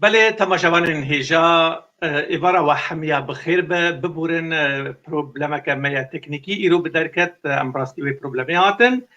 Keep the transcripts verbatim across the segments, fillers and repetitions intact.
Belê, temaşevanên hêja, e, êvara we hemiya bi xêr be, biborin, e, problemeke me ya teknîkî îro bi derket, e, em rastî wê problemê hatin.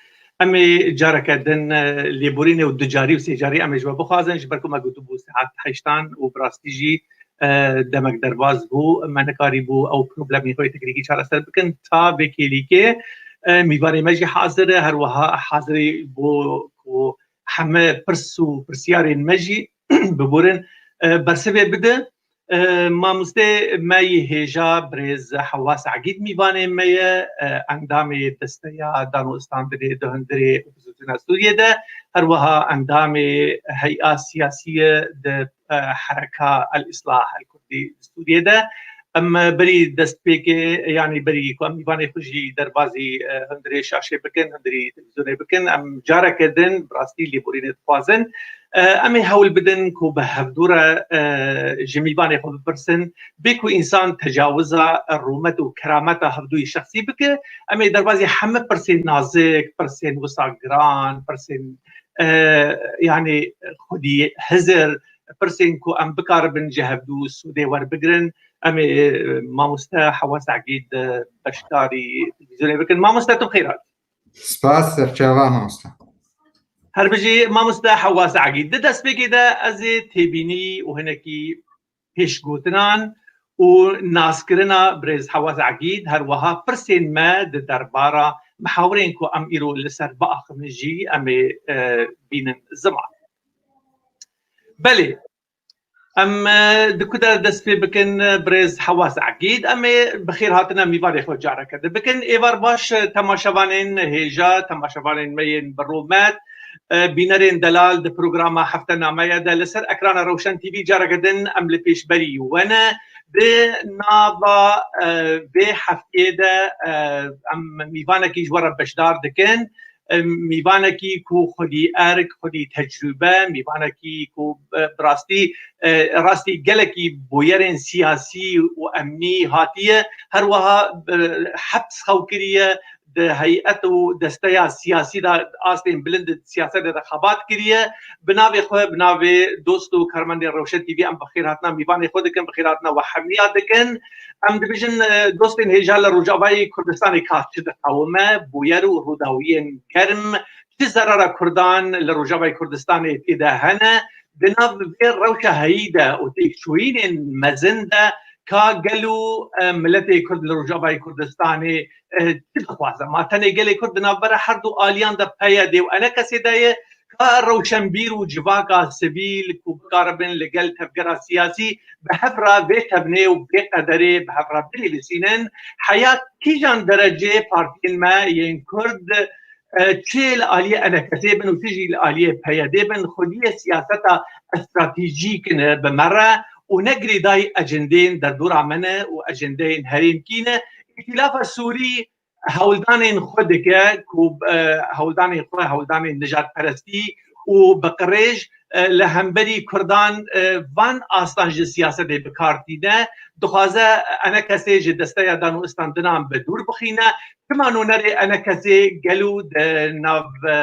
Em ê careke din, e, lêborînê û ducarî û sêcarî em ê ji we bixwazin, ji ber ku me gotibû saet heştan û bi rastî jî, e, demek derbas bû, me nikarîbû ew problemê xwe yê teknîkî çareser bikin. Ta vê kêlîkê, e, mîvanê me jî hazir e, her wiha hazirî bû ku heme pirs û pirsiyarên me jî biborin, e, bersivê bide. E, mamostê me yê hêja birêz Hewas Egîd mîvanê me ye, e, endamê Desteya Dan û Standinê di hundirê opozîsyona Sûriyê de, her wiha endamê hey'a siyasî ye di, e, Hereka El Îslah El Kurdî di Sûriyê de. Em, e, berî destpêkê, yanî berî ku em mîvanê xwe jî derbazî, e, hundirê şaşê bikin, hundirî televîzyonê bikin, em careke din bi rastî lêborînê dixwazin. E, em ê hewl bidin ku bi hevdû re, e, ji mîvanê xwe bipirsin, bê ku însan tecawiza rûmet û kerameta hevdûyî şexsî bike, em ê derbazî heme pirsên nazik, pirsên wisa giran, pirsên, e, yanî xwedî hizir, pirsên ku em bikaribin ji hevdû sûdê werbigirin, em ê, e, mamoste Hewas Egîd, e, beşdarî televîzyonê bikin. Mamoste, tu bi xêr hatî. Spas, serçava mamoste. Her bijî mamoste Hewas Egîd. Di destpêkê de ez ê têbînî û hinekî pêşgotinan û naskirina birêz Hewas Egîd, her wiha pirsên me di derbara mihawirên ku em îro li ser biaxivin jî em ê, e, bînin ziman. Belê, em, e, di ku de dest pê bikin, e, birêz Hewas Egîd, em ê bi xêr hatina mîvanê xwe careke din bikin. Êvar baş, e, temaşevanên hêja, temaşevanên me yên bi rûmet, e, bînerên delal di programa Heftenameya de li ser ekrana Rewşen T V careke din em li pêşberî we ne. Di nava, e, vê heftiyê de, e, em mîvanekî ji we re beşdar dikin. E, mîvanekî ku xwedî erk, xwedî tecrûbe, mîvanekî ku, e, bi rastî, e, rastî gelekî bûyerên siyasî û emnî hatiye. Her wiha, e, heps xew kiriye, di heyet û desteya siyasî de astên bilind di siyasetê de xebat kiriye. Bi navê xwe, bi navê dost û karmendên Rewşen T V em bi xêr hatina mîvanê xwe dikin, bi xêr hatina we hemiya dikin. Em dibêjin, e, dostên hêja li Rojavayê Kurdistanê ka çi diqewime, bûyer û rûdawiyên germ çi zerara Kurdan li Rojavayê Kurdistanê tê de hene, di nav vê rewşa heyî de û têkçûyînên mezin de ka gelo, e, miletê Kurd li Rojavayê Kurdistanê, e, çi dixwaze? Ma tenê gelê Kurd di navbera her du aliyan de P Y D û E N K S de ye, ka rewşenbîr û civaka sivîl ku bikaribin li gel tevgera siyasî bi hev re vê tevnê û vê qederê bi hev re binivîsînin, heya kîjan derecê partiyên me yên Kurd, e, çi li aliyê E N K S'ê bin û çi jî li aliyê P Y D'ê bin, xwediyê siyaseta stratejîk ne bi me re û ne girêdayî ecendeyên derdora me ne û ecendeyên herêmkî ne. Îtîlafa Sûrî hewldanên xwe dike ku, e, hewldanên xwe, hewldanên nijadperestî û bi qirêj, e, li hemberî Kurdan, e, van astan ji siyasetê bi kar tîne. Dixwaze E N K S'ê ji desteya dan û istandinan bi dûr bixîne. Çima nûnerê E N K S'ê gelo di nav, e,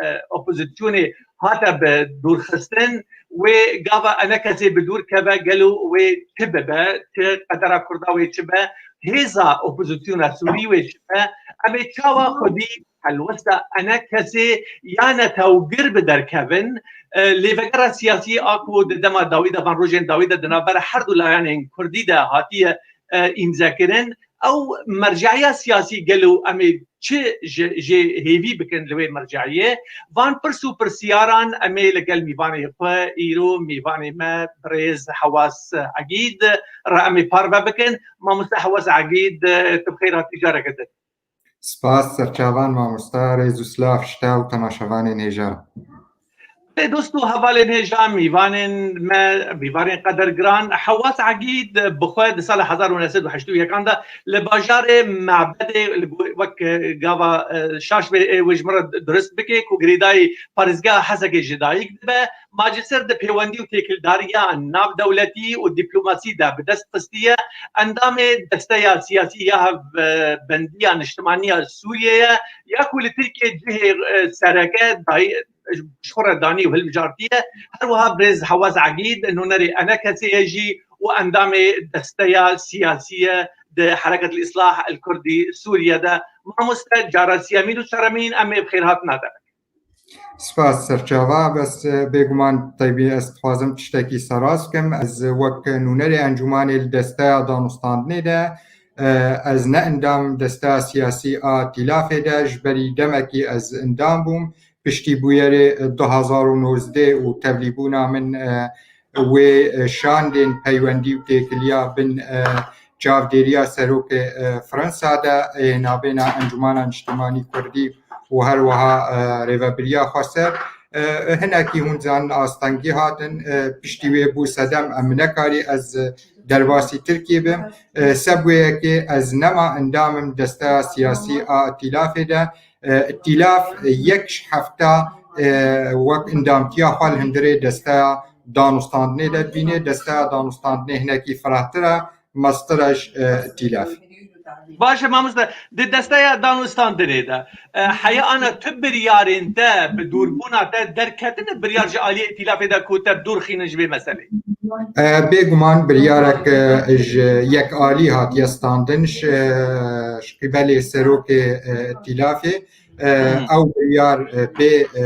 e, opozîsyonê hate bi dûrxistin, wê gava E N K S'ê bi dûr keve, gelo wê çi bibe, çi qedera Kurda wê çi be, hêza opozîsyona Sûrî wê çi be, em ê çawa xwedî helwesta E N K S'ê ya netewgir bi derkevin, e, lê vegera siyasî a ku di dema dawî de, van rojên dawî de di navbera her du layanên Kurdî de hatiye, e, îmzekirin. Ew merceya siyasî gelo em ê çi ji, jê hêvî bikin li wê merceyê? Van pirs û pirsiyaran em ê li gel mîvanê xwe, îro mîvanê me birêz Hewas Egîd re em ê parve bikin. Mamoste Hewas Egîd, tu bi xêr hatî careke din. Spas, serçavan mamosta, rêz û silav ji te û temaşevanên hêja re. Belê dost û hevalên hêja, mîvanên me, mîvanên qedergiran, Hewas Egîd bi xwe di sala hezar û neh sed û heştê û yekan de li bajarê Mebedê, li go-, wek, e, gava, e, şaş bê, e, wê ji min re durist bike, ku girêdayî parêzgeha Hesekê ji dayik dibe, ma ji ser di pêwendî û têkildariya navdewletî û dîplomasî de bi dest xistiye, endamê desteya siyasî ya hev, e, bendiya niştimaniya Sûriyê ye, ya ku li Tirkiyê cihê, e, sereke dayî-, ji xwe re danî û hilbijartiye. Her wiha birêz Hewaz Egîd, nûnerê ENKSê ye jî û endamê desteya siyasî ye di Hereket el-Îslah el-Kurdî Sûriye de. Mamoste, cara siyemîn û çaremîn em ê bi xêrhatina te. Spas serçava, bes, e, bêguman teybî ez dixwazim tiştekî serast bikim. Ez wek nûnerê encûmanê li desteya danûstandinê de, e, ez ne endam desteya siyasî a tîlafê de, ji berî demekî ez endam bûm. Piştî bûyerê, e, du hezar û nozdeh û tevlîbûna min, e, wê, e, şandên peywendî û têkiliya bin, e, çavdêriya serokê, e, Fransa de, ê navbêna Encûmana Niştimanî Kurdî û her wiha, e, rêvebiriya xweser, e, hinekî hûn zanin astengî hatin, e, piştî wê bû sedem em nekarî ez, e, derbasî Tirkiyê bim. E, sebwêyekê ez nema endamim desteya siyasî a îtîlafê de. E, îtîlaf yek ji hefta, e, wek endamtiya xwe li hundirê desteya danûstandinê de dibîne. Desteya danûstandinê hinekî firehtir e, mestir e ji, e, îtîlafê. Baş e mamoste, di desteya danûstandinê de, e, heya ana tu biryarên te bi dûrbûna te derketine biryar ji aliyê îtîlafê de ku te dûr xînin ji vê meselê? E, bêguman biryarek, e, ji yekalî hatiye standin ji, e, ji qîbelê serokê, e, îtîlafê. E, Hmm. Ew biryar, e, bê, e,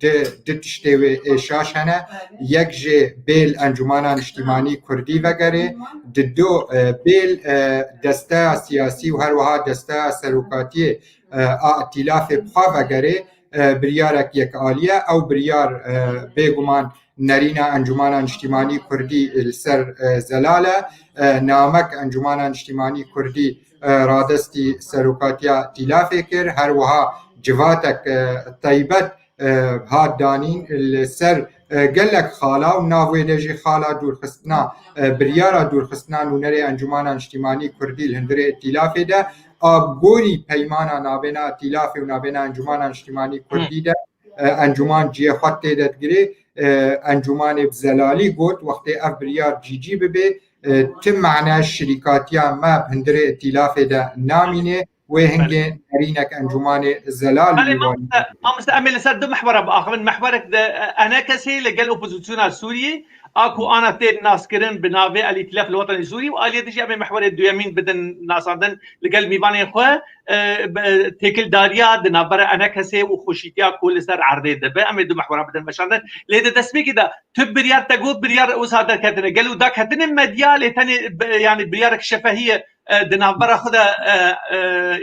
di, di tiştê wê ê şaş hene. Yek jê bêl Encûmana Niştimanî Kurdî vegerê, di do, e, bêl, e, desteya siyasî û her wiha desteya serokatiyê, e, a îtîlafê bi xwe vegerê, e, biryarek yekalî ye. Ew biryar, e, bêguman nerîna Encûmana Niştimanî Kurdî li ser, e, zelal e. E, namek Encûmana Niştimanî Kurdî, e, radestî serokatiya îtîlafê kir. Her wiha civatek, e, taybet, e, hat danîn li ser, e, gelek xala û nav wê de jî xala dûrxistina, e, biryara dûrxistina nûnerê Encûmana Niştimanî Kurdî li hundirê îtîlafê de a bi gorî peymana navbêna îtîlafê û navbêna Encûmana Niştimanî Kurdî de, e, encûman cihê xwe tê de digirê. E, encûmanê bi zelalî got, wextê ev biryar cîcî bibe, e, ti mane şirîkatiya me bi hundirê îtîlafê de namîne. Wê hingê nerînek encûmanê zelal Belê, wî mamoste, mamoste, em ê li ser du mihwera biaxivin. Mihwerek de, e, ENKSê li gel opozisyona Sûriyê, a ku ana tê naskirin bi navê El-Îtîlaf El-Wetenî Sûrî û aliyê dijî em ê mihwerê duyemîn bidin nasandin li gel mîvanên xwe, e, be-, têkildariya di navbera ENKSê û xweşîtiya ku li ser erdê dibe. Em ê du mihwera bidin meşandin. Lê di destpêkê de tu biryar te got, biryar wisa derketine. Gelo daketine medya, lê tenê bi-, yanî biryarek şefehî ye, e, di navbera xwe de, e, e,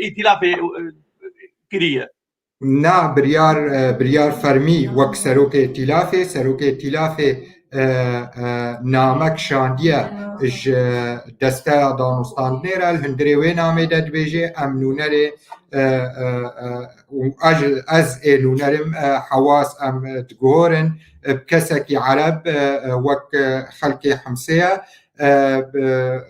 îtîlafê, e, kiriye? Na, biryar, e, biryar fermî wek serokê îtîlafê, serokê îtîlafê, e, e, namek şandiye ji desteya danûstandinê re, li hundirê wê namê de dibêje, em nûnerê, e, e, e, û ez, ez ê nûnerim, e, Hewaz em, e, diguhorin, e, bi kesekî Ereb, e, e, wek, e, xelkê Himsê ye. E, bi,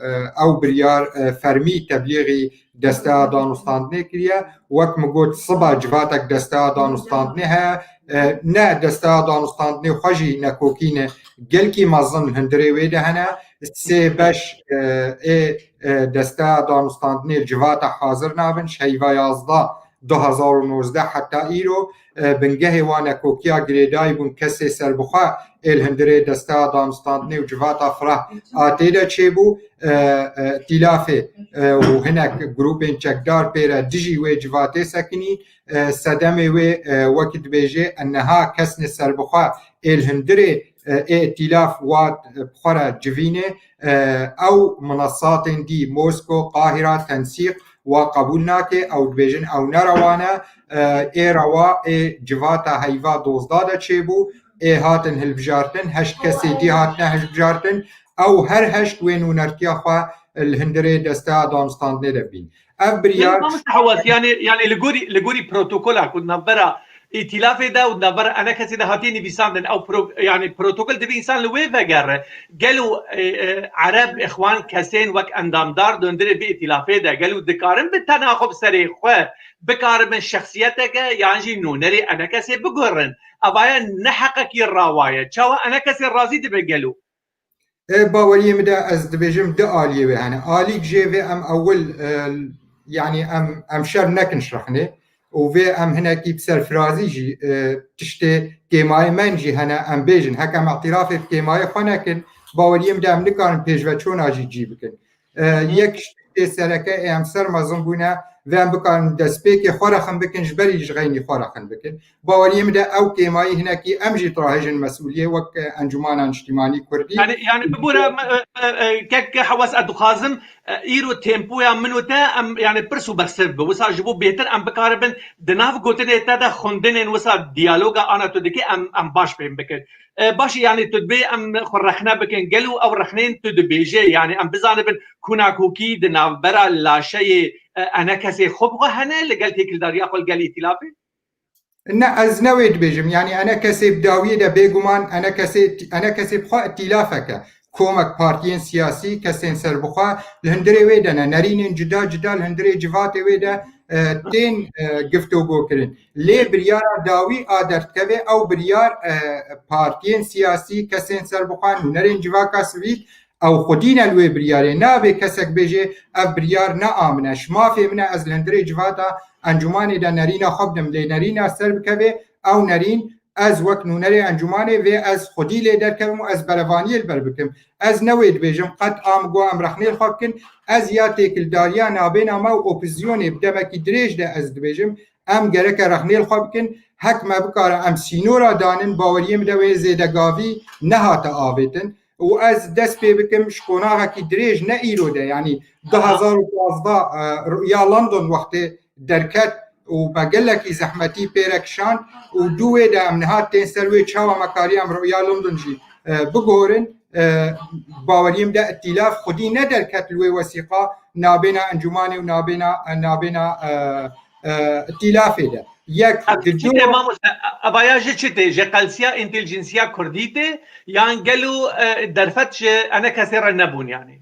e, ew biryar, e, fermî teblîxî desteya danûstandinê kiriye. Wek min got, siba civatek desteya danûstandinê heye. E, ne desteya danûstandinê xwe jî nekokîne, gelkî mezin hundirê wê de hene. Sê beş, e, ê, e, desteya danûstandinê li civata hazir nabin, ji heyva yazdeh du hezar û nozdeh heta îro, e, bingehê wan nekokiya girêdayî bûn kesê serbixwe ê li hundirê desteya danûstandinê û civata fireh a tê de çêbû, e, e, îtîlafê, e, û hinek grûpên çekdar pê re dijî wê civatê sekinî, e, sedemê wê, e, wek dibêje, niha kesnê serbixwe ê li hundirê, e, ê îtîlaf wat, e, bi xwe re civînê, e, ew minasatên dî, Mosko, Qahira, Tensîq, wa qebûl nake, ew dibêjin ew ne rewa ne, e, ê rewa ê civata heyva dozda de çêbû, ê hatin hilbijartin, heşt kesê dî hatine hilbijartin, ew her heşt wê nûnertiya xwe li hundirê desteya danûstandinê de bîn. Ev biryar Mamoste Hewaz, yani, yani li gorî, li gorî protokola ku navbera îtîlafê de û navbera ENKSê de hatiye nivîsandin, ew pro-, yani protokol divê însan li wê vegere. Gelo, e, e, Ereb, Îxwan, kesên wek endamdar di hundirê vê îtîlafê de, gelo dikarin bi tena xwe bi serê xwe bikaribin şexsiyeteke yan jî nûnerê ENKSê bigurin? Evaya ne heqekî rawa ye. Çawa ENKSê razî dibe gelo? E, baweriyê min de ez dibêjim du aliyê wê hene. Alîk jê vê em ewil, e, yani em, em şer nekin ji rexnê. û vê em hinekî bi serfirazî jî, e, tiştê kêmayê me jî hene, em bêjin. Heke em îtirafê bi kêmayê xwe nekin, baweriyê min de em nikarin pêşveçûna jî cî bikin. E, yek ji tiştê sereke ê em ser mezin bûne, vê em bikarin destpêkê xwe rexin bikin, ji berî ji xeynî xwe rexin bikin. Baweriyê min de ew kêmayî hinekî em jî dirahêjin mesûliyê wek, e, Encûmana Niştîmanî Kurdî. Yani, yani, bibûre, e, e, e, kek Hewes, ez dixwazim, e, îro tempoya min û te, em, yani, pirs û bersiv bi. Wisa ji bo bêhtir em bikaribin di nav gotinê te de xwendinên wisa diyaloga ana tu dikî, em, em baş fêm bikin. E, baş, yani, tu dibê em xwe rexne bikin. Gelo ew rexneyên tu dibêje, yani, em bizanibin ku nakokî di navbera laşeyê, e, enekesê xwe bi xwe hene, li gel têkildariya xwe li gel îtîlafê? Ne, ez ne wê dibêjim. Yani, enekesê bi dawiyê de bêguman, enekesê, enekesê bi xwe îtîlafeke. Komek partiyên siyasî, kesên serbixwe li hundirê wê de ne. Nerînên cuda cuda li hundirê civatê wê de, e, tên, e, giftogo kirin. Lê biryara dawî a derdikeve, ew biryar, e, partiyên siyasî, kesên serbixwe, nûnerên civaka sivîl, ew xwedî ne li wê biryarê. Nabe kesek bêje, ev biryar ne a min e. Ji mafê min e ez li hundirê civata encûmanê de nerîna xwe bidim. Lê nerîna ser bikeve, ew nerîn ez wek nûnerê encûmanê vê ez xwedî lê derkevim û ez berevaniyê li ber bikim. Ez ne wê dibêjim, qet a min got em rexnê li xwe bikin. Ez ya têkildariya nabêna me û opozîsyonê bi demekî dirêj de ez dibêjim, em gereke rexnê li xwe bikin. Hek me bikare em sînora danin, baweriyê min de wê zêdegavî nehate avêtin. Û ez dest pê bikim ji qonaxekî dirêj, ne îro de, yanî du hezar û pazdeh, e, ya London wextê derket û me gelekî zehmetî pê re kişand û dû wê de em niha tên ser wê çawa me kariye em rûya London jî, e, biguhorin. E, baweriyê min de îtîlaf xwedî ne derket li wê wesîqa nabêna encûmanê û nabêna, e, nabêna, e, e, îtîlafê de. Yek, ev di çi tê, mamoste? Evaya ji çi tê? Ji qelsiya întîlîjensiya kurdî tê? Yan gelo, e, derfet ji enekesê re nebûn yani?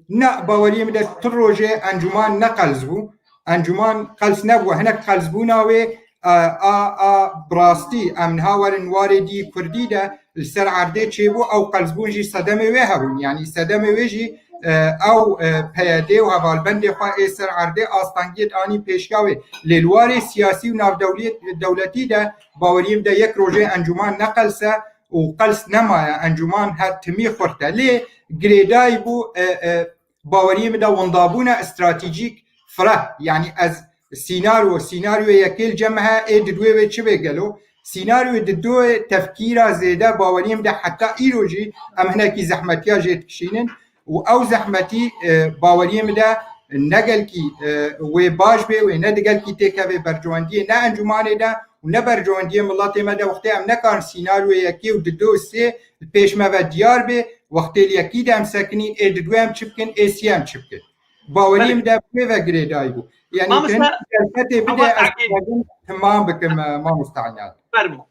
Ne, baweriyê min de tu rojê encûman ne qels bû. Encûman qels nebû. Hinek qelsbûna wê, e, a, a, bi rastî em niha werin warê dî kurdî de li ser erdê çêbû, ew qelsbûn jî sedemê wê hebûn. Yanî sedemê wê jî, e, ew, e, P Y D û hevalbendê xwe ê ser erdê astengiyê anî pêşiya wê. Lê li warê siyasî û navdewliyê-, dewletî de baweriyê min de yek rojê encûman neqelse û qels nemaye. Encûman her timî xurt e. Lê girêdayî bû, e, e, baweriyê min de wendabûna stratejîk fireh. Yanî ez sînaryo, sînaryoyê yekê li cem me heye, ê di duê wê çi bê gelo? Sînaryoyê di duê tefkîra zêde baweriyê min de heta îro jî em hinekî zehmetiya jê dikişînin û ew zehmetî, e, baweriyê min de ne gelkî, e, wê baş bê, wê ne di gelkî têkevê bercewendiyê ne encûmanê de û ne bercewendiyê miletê me de wextê em nekarin sînaryoyê yekê û di du û sê li pêş me ve diyar bê, wextê li yekî de em sekinîn, ê di duê em çi bikin, ê sê em çi bikin. Baweriyê min de bi wê ve girêdayî bû. Yanî Mamoste, tu hin derfetê bide, ez dixwazim timam bikim, e, mamoste Enyal. Fermo.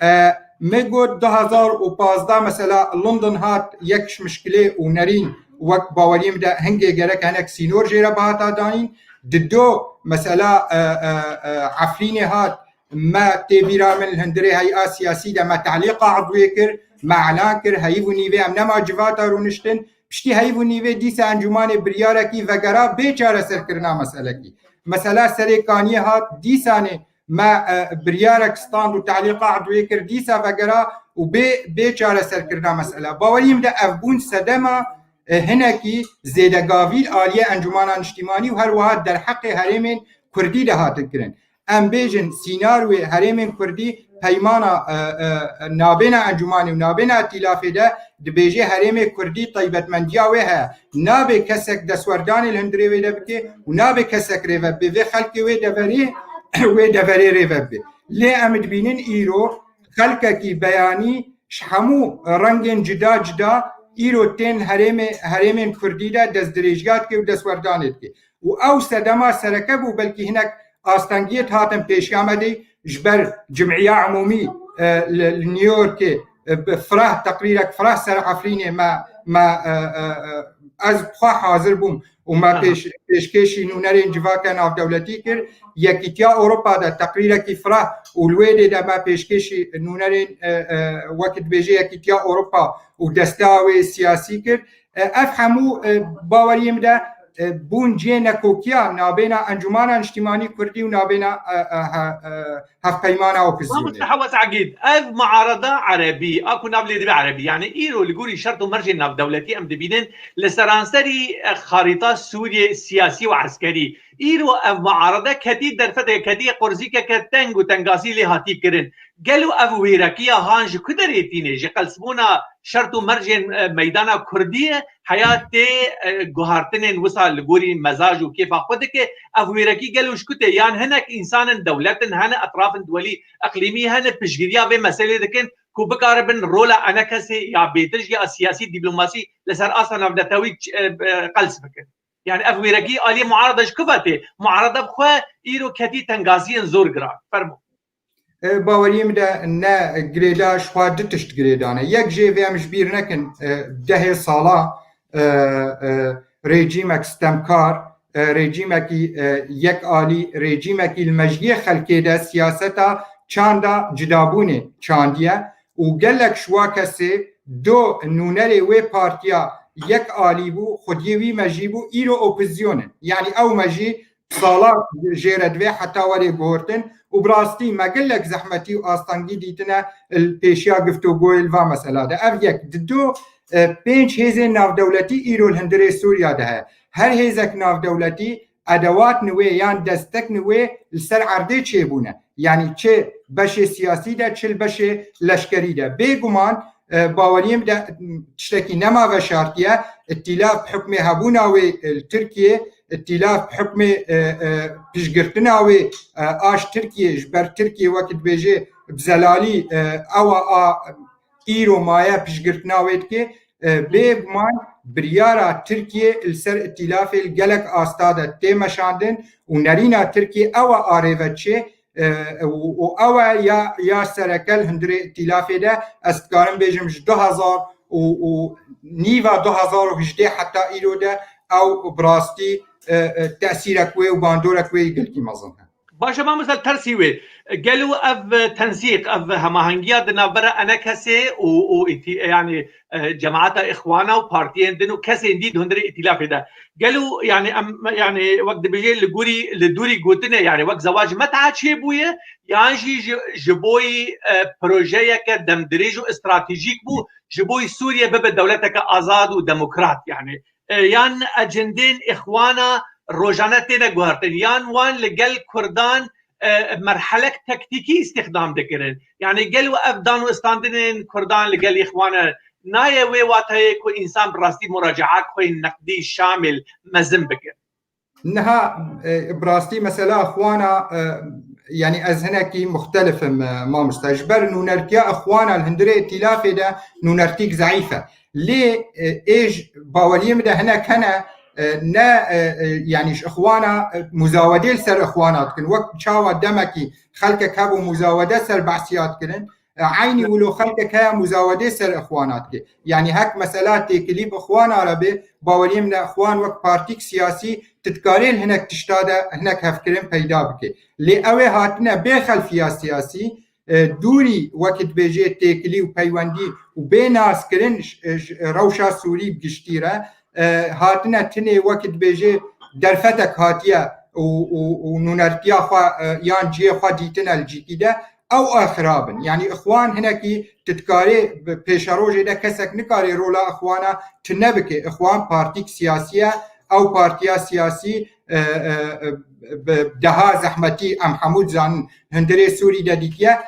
E, me got du hezar û pazdeh mesela London hat yek ji mişkilê û nerîn wek baweriyê min de hingê gerek hinek sînor jê re bihata danîn. Di do mesela, e, e, e, Efrînê hat, me tê bîra min li hundirê heya siyasî de me tehlîqa edwê kir, me elan kir, heyv û nîvê em nema civata rûniştin. Piştî heyv û nîvê dîsa encûmanê biryarekî vegera bê çareserkirina meselekî. Mesela Serê Kaniyê hat, dîsanê me, e, biryarek stand û tehlîqa edwê kir, dîsa vegera û bê, bê çareserkirina mesela. Baweriyê min de ev bûn sedema, e, hinekî zêdegavî li aliyê Encûmana Niştîmanî û her wiha derheqê herêmên Kurdî de hatin kirin. Em bêjin sînaryoyê herêmên Kurdî peymana, e, e, nabêna encûmanê û nabêna îtîlafê de dibêje herêmê Kurdî taybetmendiya wê heye. Nabe kesek destwerdanê li hundirê wê de bike û nabe kesek rêve bibe. Vê xelkê wê deverê, wê deverê rêve bibe. Lê em dibînin îro xelkekî beyanî ji hemû rengên cuda cuda îro tên herêmê, herêmên Kurdî de destdirêjiya dike û destwerdanê dike. Û ew sedema sereke bû, belkî hinek astengiyê dihatin pêşiya me de ji ber Cim'iya Umûmî, e, li, li New Yorkê, e, bi fireh, teqrîrek fireh ser Efrînê me, me, e, e, e, ez bi xwe hazir bûm û me Aha. pêş-, pêşkêşî nûnerên civaka navdewletî kir. Yekîtiya Ewropa de teqrîrekî fireh û li wê dê de me pêşkêşî nûnerên, e, e, wek dibêje Yekîtiya Ewropa û desteya wê siyasî kir. E, ev hemû, e, baweriyê min de e, bûn cihê nekokiya nabêna Encûmana Niştîmanî Kurdî û nabêna, e, e, he-, e, hevpeymana opozîsyonê. Mamoste Hewes Egîd, ev muarada erebî, a ku nav lê dibe erebî, yani îro li gorî şert û mercên navdewletî em dibînin li seranserî, e, xarîta Sûriyê siyasî û eskerî. Îro ev muarada ketî derfeteke, ketî qurzîkeke teng û tengasî lê hatî kirin. Gelo ev wêrekiya han ji ku derê tîne? Ji qelsbûna şert û mercên, e, meydana Kurdî ye, heya tê, e, guhartinên wisa li gorî mezaj û kêfa xwe dike? Ev wêrekî gelo ji ku tê? Yan hinek însan in, dewlet in, hene etrafên duwelî, iqlîmî hene, piştgiriya vê meselê dikin ku bikaribin rola enekesê ya bêtir jî ya siyasî, dîplomasî li ser asta navnetewî, e, e, qels bikin? Yani ev wêrekî aliyê muarada ji ku ve tê? Muarada bi xwe îro ketî tengaziyên zor giran. Fermo. E, baweriyê min de ne girêda, ji xwe du tişt girêdane. Yek jê vê em ji bîr nekin, e, dehê sala, e, e, rejîmek stemkar, e, rejîmekî, e, yek alî, rejîmekî li mejiyê xelkê de siyaseta çanda cudabûnê çandiye û gelek ji wa kesê do nûnerê wê partiya yek alî bû, xwediyê wî mejî bû, îro opozîsyon in. Yani ew mejî sala jê re divê heta were guhortin û bi rastî me gelek zehmetî û astengî dîtine li pêşiya giftogoyê li va mesela de. Ev yek. Di du, e, pênc hêzên navdewletî îro li hundirê Sûriya de heye. Her hêzek navdewletî edewatên wê yan destekên wê li ser erdê çêbûne. Yani çi beşê siyasî de, çi li beşê leşkerî de. Bêguman, e, baweriyê min de tiştekî nema veşartiye. Îtîlaf bi hukmê hebûna wê, e, li Tirkiyê, îtîlaf bi hukmê, e, e, piştgirtina wê, e, a ji Tirkiyê, ji ber Tirkiyê wekî dibêje bi zelalî, e, ew a, a îro maye piştgirtina wê dike. E, bêguman biryara Tirkiyê li ser îtîlafê li gelek asta de tê meşandin û nerîna Tirkiyê ew a arê ve çê, e, û, û ew e ya, ya sereke li hundirê îtîlafê de, ez dikarim bêjim ji du hezar û, û nîva du hezar û hejdeh heta îro de ew bi rastî, e, e, tesîrek wê û bandorek wê yê gelkî mezin heye. Baş e, mamoste, tersî wê. Gelo ev tensîq, ev hemahengiya di navbera enekesê û, û îtî-, yani, e, cemaeta Îxwana û partiyên din û kesên dî di hundirê îtîlafê de. Gelo, yani, em, yani, wek dibêje li gorî, li dûrî gotinê, yani, wek zewac met'a çêbûye, yan jî ji, ji boyî, e, projeyeke demdirêj û stratejîk bû, ji boyî Sûriye bibe dewleteke azad û demokrat, yani, e, yan ecindên Îxwana rojane têne guhertin, yan wan li gel Kurdan, e, merhelek tektîkî îstîxdam dikirin. Yani gelo ev dan û standinên Kurdan li gel Îxwana nayê wê wateyê ku însan bi rastî muracaat xwe yên neqdî şamil mezin bike. Niha, e, bi rastî mesela Îxwana, e, yani ez hinekî muxtelif im, e, mamoste. Ji ber nûnertiya Îxwana li hundirê îtîlafê de nûnertîk zeîf e. Lê, e, ê ji baweriyê min de hinek hene, e, ne, e, e, yani ji Îxwana, e, muzawedê li ser Îxwana dikin. Wek çawa demekî xelkek hebû muzawede ser Behsiya dikirin, e, eynî wilo xelkek heye muzawedê ser Îxwana dike. Yani hek mesela têkilî bi Îxwana re bê, baweriyê min e Îxwan wek partîk siyasî tu dikarê li hinek tişta de hinek hevkirin peyda bike. Lê ew ê hatine bê xelfiya siyasî, e, dûrî wekî dibêjê têkilî û peywendî û bê naskirin ji, ji rewşa Sûrî bi giştî re, e, hatine tinê wekî dibêjê derfetek hatiye û, û, û nûnertiya xwe, e, yan cihê xwe dîtine li cîkî de, ew a xirab in. Yanî Îxwan hinekî tu dikarê bi pêşerojê de kesek nikare rola Îxwana tune bike. Îxwan partîk siyasî ye, ew partiya siyasî, e, e, e, bi deha zehmetî em hemû dizanin hundirê Sûrî de dîtiye.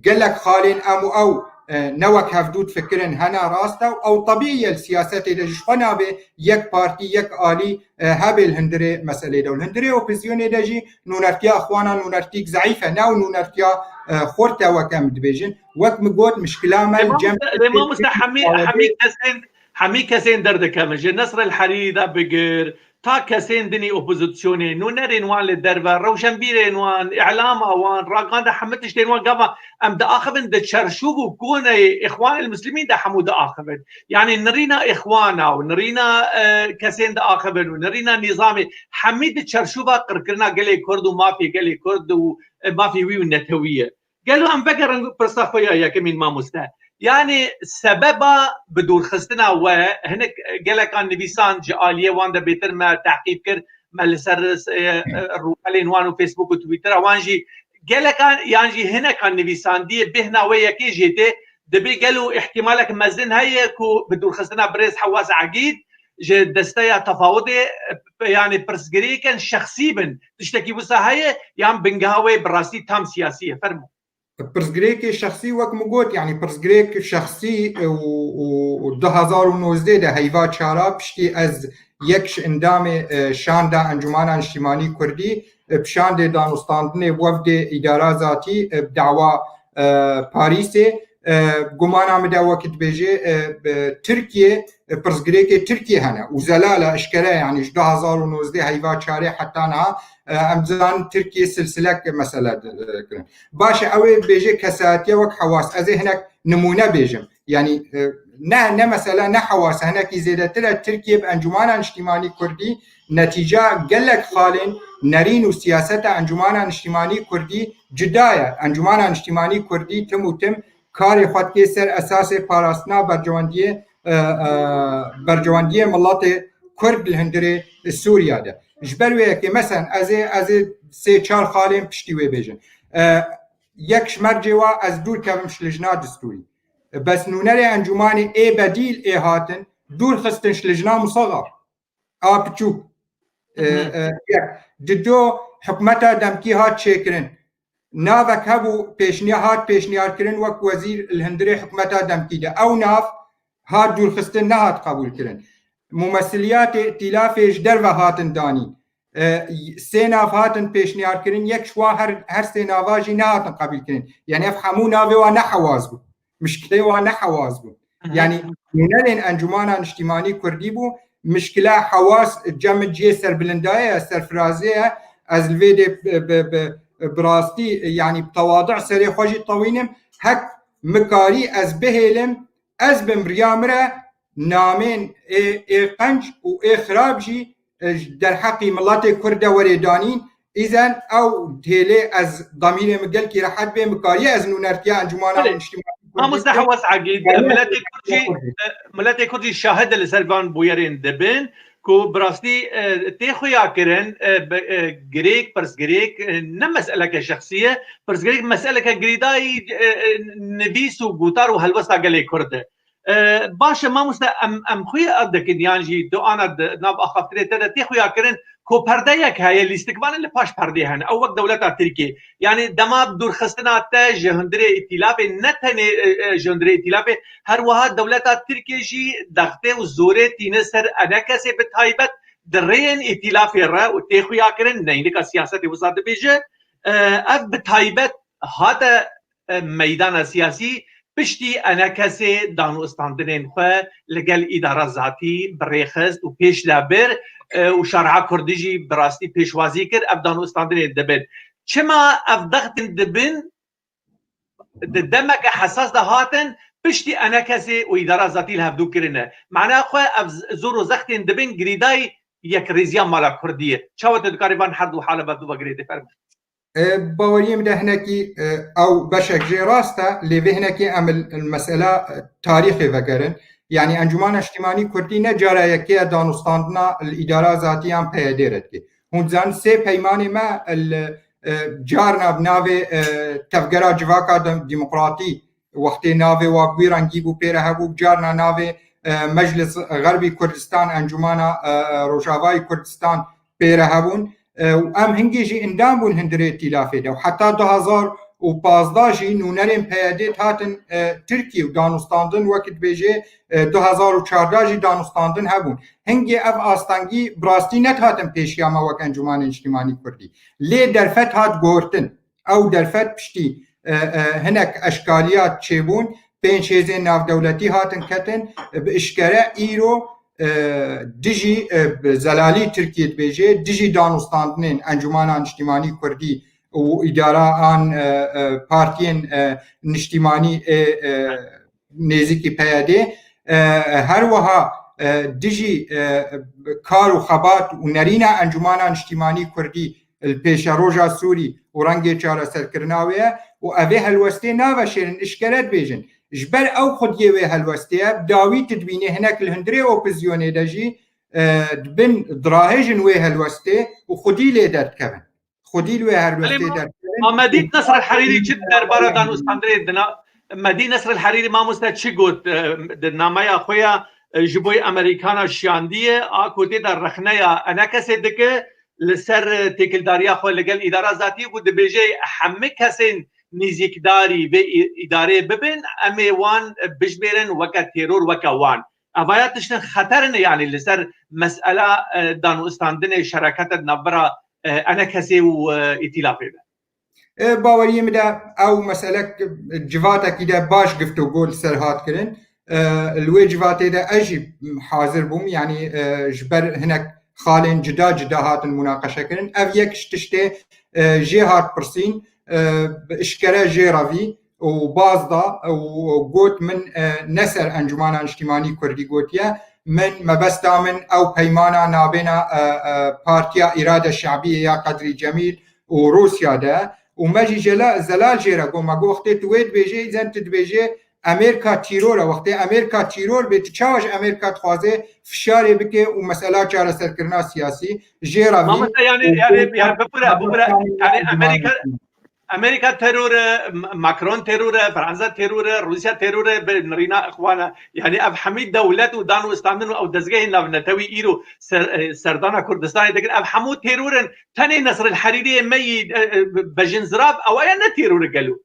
Gelek xalên em û ew, e, ne wek hevdû difikirin, hene rast e û ew tebîî ye li siyasetê de jî ji xwe nabê yek partî, yek alî, e, hebe li hundirê meselê de. Û li hundirê opozîsyonê de jî nûnertiya Îxwana nûnertîk zeîf e, ne ew nûnertiya, e, xurt e wek em dibêjin. Wek min got, mişkila me Lê li cem mamoste, lê mamoste hemî, hemî kesên, hemî kesên derdikevin. Ji Nesr el Herîrî de bigir, ta kesên dinî opozisyonê, nûnerên wan li derve, rewşenbîrên wan, îlama wan, raganda hemû tiştên wan gava em diaxivin di çerşûv û koneyê Îxwanil Muslimîn de hemû diaxivin. Yanî nirîna Îxwana û nirîna, e, kesên diaxivin û nirîna nîzamê hemî di çerşûva qirkirina gelê Kurd û mafê gelê Kurd û, e, mafê wî û netewî ye. Gelo em vegerin pirsa xwe ya yekemîn mamoste. Yani sebeba bi dûrxistina we, hinek gelekan nivîsan ji aliyê wan de bêtir me teqîb kir, me li ser, e, e, rûpelên wan û Facebook û Twittera wan jî gelekan, yan jî hinekan nivîsandiye bêhna we yekê jê tê, dibê gelo îhtimalek mezin heye ku bi dûrxistina birêz Hewaz Egîd ji desteya tefawidê, e, yani pirsgirêkên şexsî bin, tiştekî wisa heye yan bingeha wê bi rastî tam siyasî ye? Fermo. Pirsgirêkê şexsî, wek min got, yanî pirsgirêk şexsî, e, û, û, û du hezar û nozdeh de heyva çara piştî ez yek ji endamê, e, şanda Encûmana Niştîmanî Kurdî, e, bi şandê danûstandinê wefdê îdara zatî, e, bi dawa, e, Parîsê, e, gumana min de wek dibêje, e, bi Tirkiye, e, pirsgirêkê Tirkiye hene û zelal e eşkere, yanî ji du hezar û nozdeh heyva çarê heta niha, e, em dizanin Tirkiye silsilek mesele, e, kirin. Baş e, ew ê bêje kesayetiye wek Hewas. Ez ê hinek nimûne bêjim. Yanî, e, ne, ne mesele ne Hewas e, hinekî zêdetir e. Tirkiye bi Encûmana Niştîmanî Kurdî netîca gelek xalên nerîn û siyaseta Encûmana Niştîmanî Kurdî cuda ye. Encûmana Niştîmanî Kurdî tim û tim karê xwe dike ser esasê parastina bercewendiyê, e, e, bercewendiyê miletê Kurd li hundirê Sûriya de. Ji ber wê yekê, mesen, ez ê, ez ê sê çar xalên piştî wê bêjin. E, yek ji mercê wa ez dûr kevim ji lijna distûrî. Bes nûnerê encûmanê ê bedîl ê hatin dûr xistin ji lijna musaxa. A piçûk. E, Hı hı. e, yek. Dido hikûmeta demkî hat çêkirin. Navek hebû pêşniya-, hat pêşniyarkirin wek wezîr li hundirê hikûmeta demkî de. Ew nav hat dûrxistin, nehat qebûlkirin. Mumesiliyatê îtîlafê ji derve hatin danîn. E, sê nav hatin pêşniyarkirin, yek ji wan her, her sê nava jî nehatin qebîlkirin. Yani ev hemû navê wan ne Hewaz bû. Mişkilê wan ne Hewaz bû. Hı hı. Yani nûnerên Encûmana Niştîmanî Kurdî bû. Mişkila Hewas cem cihê serbilindaye ye, serfirazê ye. Ez li vê dê bi, bi, bi, bi rastî, yani bi tewadi serê xwe jî tewînim. Hek mikarî ez bihêlim, ez bim riya min re namên ê, ê qenc û ê xirab jî, e, ji derheqî miletê Kurd de werê danîn. Îzen ew hêlê ez damîrê min gelkî rehet bê, min kariye ez nûnertiya Encûmana Belê. Niştîmanî Kurdî Mamoste bike. Hewas Egîd, Belê. Miletê Kurd jî, Kurd. E, miletê Kurd jî şahid li ser van bûyerên dibin ku bi rastî, e, tê xuya kirin, e, bi, e, girêk, pirsgirêk, e, ne meseleke şexsî ye, pirsgirêk meseleke girêdayî, e, e, nivîs û gotar û helwesta gelê Kurd e. E, baş e, mamoste, em, em xwe ev dikin, yan jî tu ana di nav axaftinê te de tê xuya kirin ku perdeyek heye, lîstikvanê li paş perdê hene. Ew wek dewleta Tirkiyê. Yani dema dûrxistina te ji hundirê îtîlafê, ne tenê, e, e, ji hundirê îtîlafê, her wiha dewleta Tirkiyê jî dextê û zorê tîne ser enekesê bi taybet di rêyên îtîlafê re û tê xuya kirin, neynika siyasetê wisa dibêje. E, ev bi taybet hate, e, meydana siyasî piştî enekesê danûstandinên xwe li gel îdara zatî bi rê xist û pêş de bir, e, û şareha Kurdî jî bi rastî pêşwazî kir, ev danûstandinên dibin. Çima ev dextên dibin di demeke hesas de hatin, piştî enekesê û îdara zatî li hevdû kirine? Mana xwe ev z-, zor û zextên dibin girîdayî yekrêziya mala Kurdî ye. Çawa tu dikarî van her du hala bi hevdû ve girêdî? Fermo. E, baweriyê min de hinekî, e, ew beşek jê rast e, lê vê hinekî em li, li mesela, e, tarîxê vegerin. Yanî Encûmana Niştîmanî Kurdî ne cara yekê ye danûstandina li îdara zatî yan P Y D re dike. Hûn dizanin sê peymanê me li, e, carna bi navê, e, Tevgera Civaka Dem-, Demokratî, wextê navê wa bi wî rengî bû pê re hebû, carna navê, e, Meclis Xerbî Kurdistan, Encûmana, e, Rojavayî Kurdistan pê re hebûn. E, û em hingê jî endam bûn hundirê îtîlafê de. Û heta du hezar û pazdeh jî nûnerên P Y D hatin, e, Tirkiyê û danûstandin, wek dibêje, e, du hezar û çardeh jî danûstandin hebûn. Hingê ev astengî bi rastî nedihatin pêşiya me wek Encûmanê Niştîmanî Kurdî. Lê derfet hat guhortin. Ew derfet piştî, e, e, hinek eşkaliya çêbûn, pênc hêzên navdewletî hatin ketin, e, bi eşkere îro, e, dijî, e, bi zelalî Tirkiye dibêje, dijî danûstandinên Encûmana Niştîmanî Kurdî û îdara an, e, e, partiyên, e, niştîmanî ê, e, nêzîkî P Y D, e, her wiha, e, dijî, e, kar û xebat û nerîna Encûmana Niştîmanî Kurdî li pêşeroja Sûrî û rengê çareserkirina wê ye û ev ê helwestê naveşêrin, eşkere dibêjin. Ji ber ew xwediyê wê helwestê ye, bi dawî tu dibînî hinek li hundirê opozîsyonê de jî, e, di bin dirahêjin wê helwestê û xwedî lê derdikevin. Xwedî li wê helwestê derdikevin. Ma Medî Nesr el Herîrî çi derbara danûstandinê dina? Medî Nesr el Herîrî mamoste çi got, e, di nameya xwe ya, e, ji bo Amerîkana şiyandiye, a ku tê de rexneya enekesê dike, li ser, e, têkildariya xwe li gel îdara zatî û dibêje hemî kesên nîzîkdarî vê î-, îdareyê bibin, em ê wan, e, bijmêrin weke teror, weke wan. Evaya tiştin xeter in, yanî li ser mesela, e, danûstandinê şereketa di navbera, e, enekesê û, e, îtîlafê de. E, baweriyê min de ew meselek civatekî de baş giftûgo li ser hat kirin. E, li wê civatê de ez jî hazir bûm, yanî, e, ji ber hinek xalên cida cida hatin munaqeşe kirin. Ev yek ji tiştê, e, jê hat pirsîn, e, bi işkere jê revî û baz da û got, min, e, ne ser Encûmana Niştîmanî Kurdî gotiye, min mebesta min ew peymana nabêna, e, e, Partiya Îrade Şe'biyê ya Qedrî Cemîl û Rûsya de û me jî jela-, zelal jê re got, me got, wextê tu wê dibêjê, îzen tu dibêjê Amerîka tîror e. Wextê Amerîka tîror bê, tu çawa ji Amerîka dixwaze fişarê bike û mesela çareserkirina siyasî jê re vîn Mamoste, yanî, û yanî, bê yanî, bibire, bibire, yanî, Amerîka, Amerîka teror e, M-, Macron teror e, Fransa teror e, Rûsya teror e, bi nirîna ixwana. Yanî ev hemî dewlet û danûstandin û ew dezgehên navnetewî îro ser-, e, serdana Kurdistanê dikin. Ev hemû teror in. Tenê Nesr el Herîriyê me yî, e, e, bejin zirav, ew aya ne teror e gelo?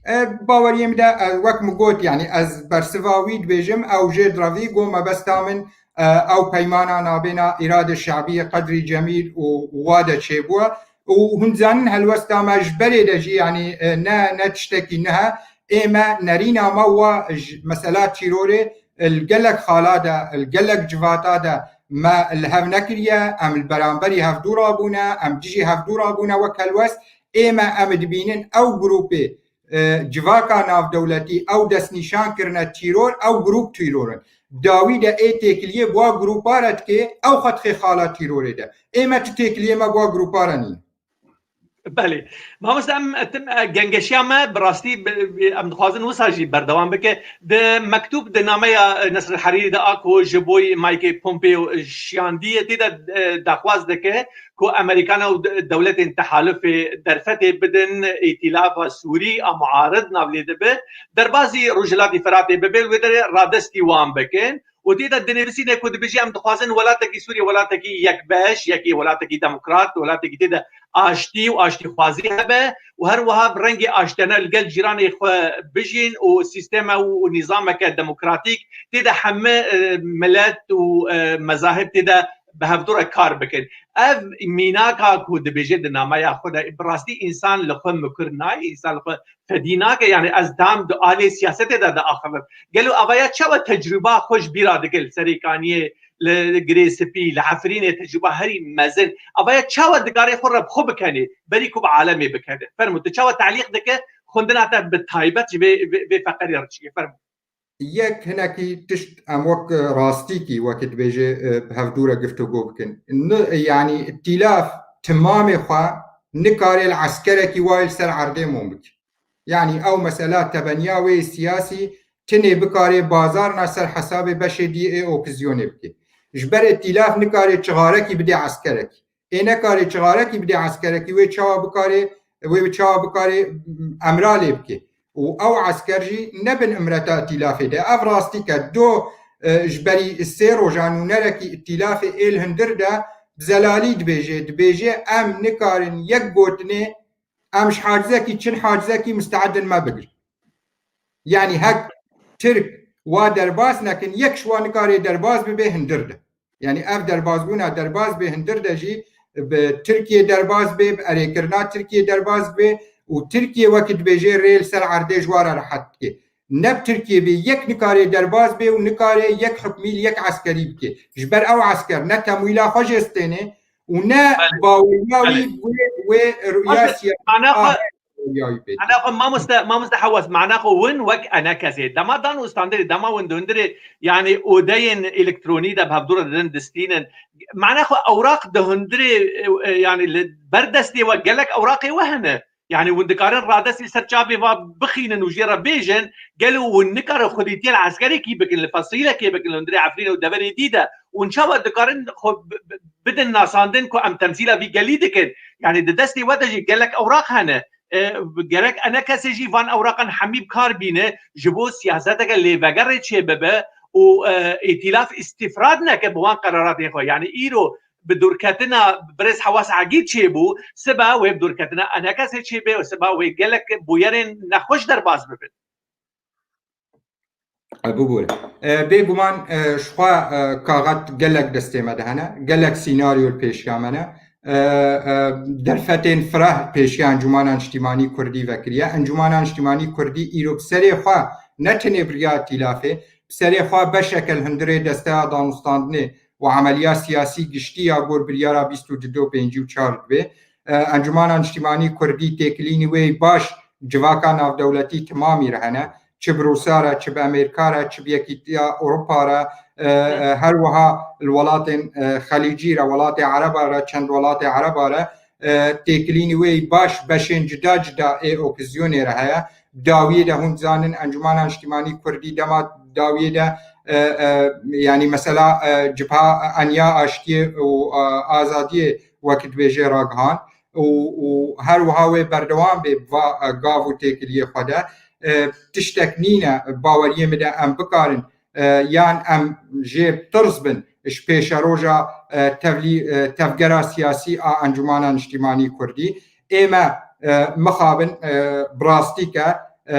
E, baweriyê min de, e, wek min got, yanî ez bersiva wî dibêjim, ew jê direvî, got, mebesta min, e, ew peymana nabêna Îrade Şe'biyê Qedrî Cemîl û wa de çêbûye. Û hûn dizanin helwesta me ji berê de jî, yanî, e, ne, ne tiştekî nihe. Ê me nerîna me wa ji mesela tîrorê, e, li gelek xala de, li gelek civata de me li hev nekiriye, em li beramberî hevdû rabûne, em dijî hevdû rabûne wek helwest. Ê me em dibînin ew grûpê, e, civaka navdewletî ew destnîşan kirine tîror, ew grûp tîror in. Dawî de ê têkiliyê bi wa grûpa re dike, ew xwe dixê xala tîrorê de. Ê me tu têkiliyê me bi wa grûpa re nîne. Belê. Mamoste, em, tim, e, gengeşiya me bi rastî bi, bi, em dixwazin wisa jî berdewam bike. Di mektûb, di nameya, e, Nesr Herîrî de a ku ji bo Mike Pompeo şiyandiye, tê de, e, daxwaz dike ku Amerîkana û de-, dewletên tehalifê derfetê bidin, îtîlafa Sûrî a muarid nav lê dibe, derbazî Rojhilatî Firatê bibe, li wê derê radestî wan bikin. Û tê de dinivîsîne ku dibêje, em dixwazin welatekî Sûrî welatekî yekbeş, yekî welatekî demokrat, welatekî tê de aştî û aştîxwazî hebe û her wiha bi rengê aştiyane li gel cîranê xwe bijîn û sîsteme û, û nîzameke demokratîk tê de heme, e, milet û, e, mezahib tê de bi hevdû re kar bikin. Ev mînaka ku dibêje di nameya xwe de, bi rastî însan li xwe mikir nayê, însan li xwe fedî nake, yanî ez tam di alê siyasetê de diaxivim. Gelo avaya çawa tecrûba xwe ji bîra dike li Serêkaniyê, li Girê Spî, li Efrînê tecrûba herî mezin. Avaya çawa dikare xwe re bi xwe bikenê, berî ku bi alemê bikene? Fermo, tu çawa telîq dike xwendina te bi taybet ji vê, vê, vê feqerê re çi ye? Fermo. Yek hinekî tişt em wek rastîkî, wekî dibêje, e, bi hevdû re giftûgo bikin. Ni, yanî îtîlaf timamê xwe nikare li eskerekî wayê li ser erdê mûm bike. Yanî ew mesela tebeniya wê siyasî tinê bikare bazarna ser hesabê beşê dî ê opozîsyonê bike. Ji ber îtîlaf nikare çixarekî bide eskerekî. Ê nekarê çixarekî bide eskerekî, wê çawa bikare, wê çawa bikare emra lê bike. Û ew esker jî ne bin imreta îtîlafê de. Ev rastîk e. Do, e, ji berî sê rojan nûnerekî îtîlafê ê li hundir de bi zelalî dibêje. Dibêje, em nikarin yek gotinê, em ji hacizekî çin hacizekî misteedin me bigirin. Yanî hek Tirk wa derbas nekin, yek ji wan nikare derbas bibe hundir de. Yanî ev derbazbûna derbas bê hundir de jî bi Tirkiye derbas bê, bi erêkirina Tirkiye derbas bê û Tirkiye wekî dibêje rê li ser erdê ji wa re rehet dike. Ne bi Tirkiye bê, yek nikare derbas bê û nikare yek hukmî li yek eskerî bike. Ji ber ew esker ne temwîla xwe jê stêne û ne Belê. baweriya wî Belê. wê, wê rûya Baş e, siyasî mana xwe, rûya wî pê. mana xwe mamoste, mamoste Hewes, mana xwe win wek enekesê. Dema dan û standerê, dema win di hundirê, yanî odeyên elektronî de bi hevdû re didin, distînin. Mana xwe ewraq di hundirê, e, e, yanî li ber destê we gelek ewraqê we hene. Yani hûn dikarin radestî li ser çavê va bixînin û jê re bêjin, gelo hûn nikarin xwedîtiyên eskerekî bikin, li Fesîlekê bikin, li hundirê Efrînê û deverê dî de, hûn çawa dikarin xwe bi-, bi-, bidin nasandin ku em temsîla vî gelî dikin? Yani di destê we de jî gelek ewraq hene. E, gerek enekesê jî van ewraqan hemî bi kar bîne, ji bo siyaseteke lêvegerê çêbibe û, e, îtîlaf îstîfrad neke bi wan qeraratên xwe. Yani îro bi dûrketina birêz Hewas Egîd çêbû, sibe wê bi dûrketina enekesê çêbe û sibe wê gelek bûyerên nexweş derbas bibin. E, bibûre. E, bêguman, e, ji xwe, e, kaxet gelek destê me de hene, gelek sînaryo li pêşiya me ne. E, e, derfetên fireh pêşiya Encûmana Niştîmanî Kurdî vekiriye. Encûmana Niştîmanî Kurdî îro bi serê xwe ne tenê bi riya îtîlafê, bi serê xwe beşeke li hundirê desteya danûstandinê û emeliya siyasî giştî ya gor biryara bîst û du û pêncî û çar dibe. E, Encûmana Niştîmanî Kurdî têkilînî wê baş civaka navdewletî timamî re hene. Çi bi Rûsa re, çi bi Amerîka re, çi bi Yekîtiya Ewropa re, e, e, her wiha li welatên, e, Xelîcî re, welatê Ereba re, çend welatê Ereba re, e, têkilînî wê baş beşên cida cida ê opozîsyonê re heye. Dawiyê de hûn dizanin Encûmana Niştîmanî Kurdî dema dawiyê de, e, e, yanî mesela, e, Cibha Enya Aştiyê û, e, Azadiyê wekî dibêje ragihan û, û her wiha wê berdewam bê bi va, e, gav û têkiliyê xwe de. E, tiştek nîne baweriyê min de em bikarin, e, yan em jê tirs bin ji pêşeroja, e, tevlî, e, tevgera siyasî a Encûmana Niştîmanî Kurdî. Ê me, e, mixabin, e, bi rastî ke, e,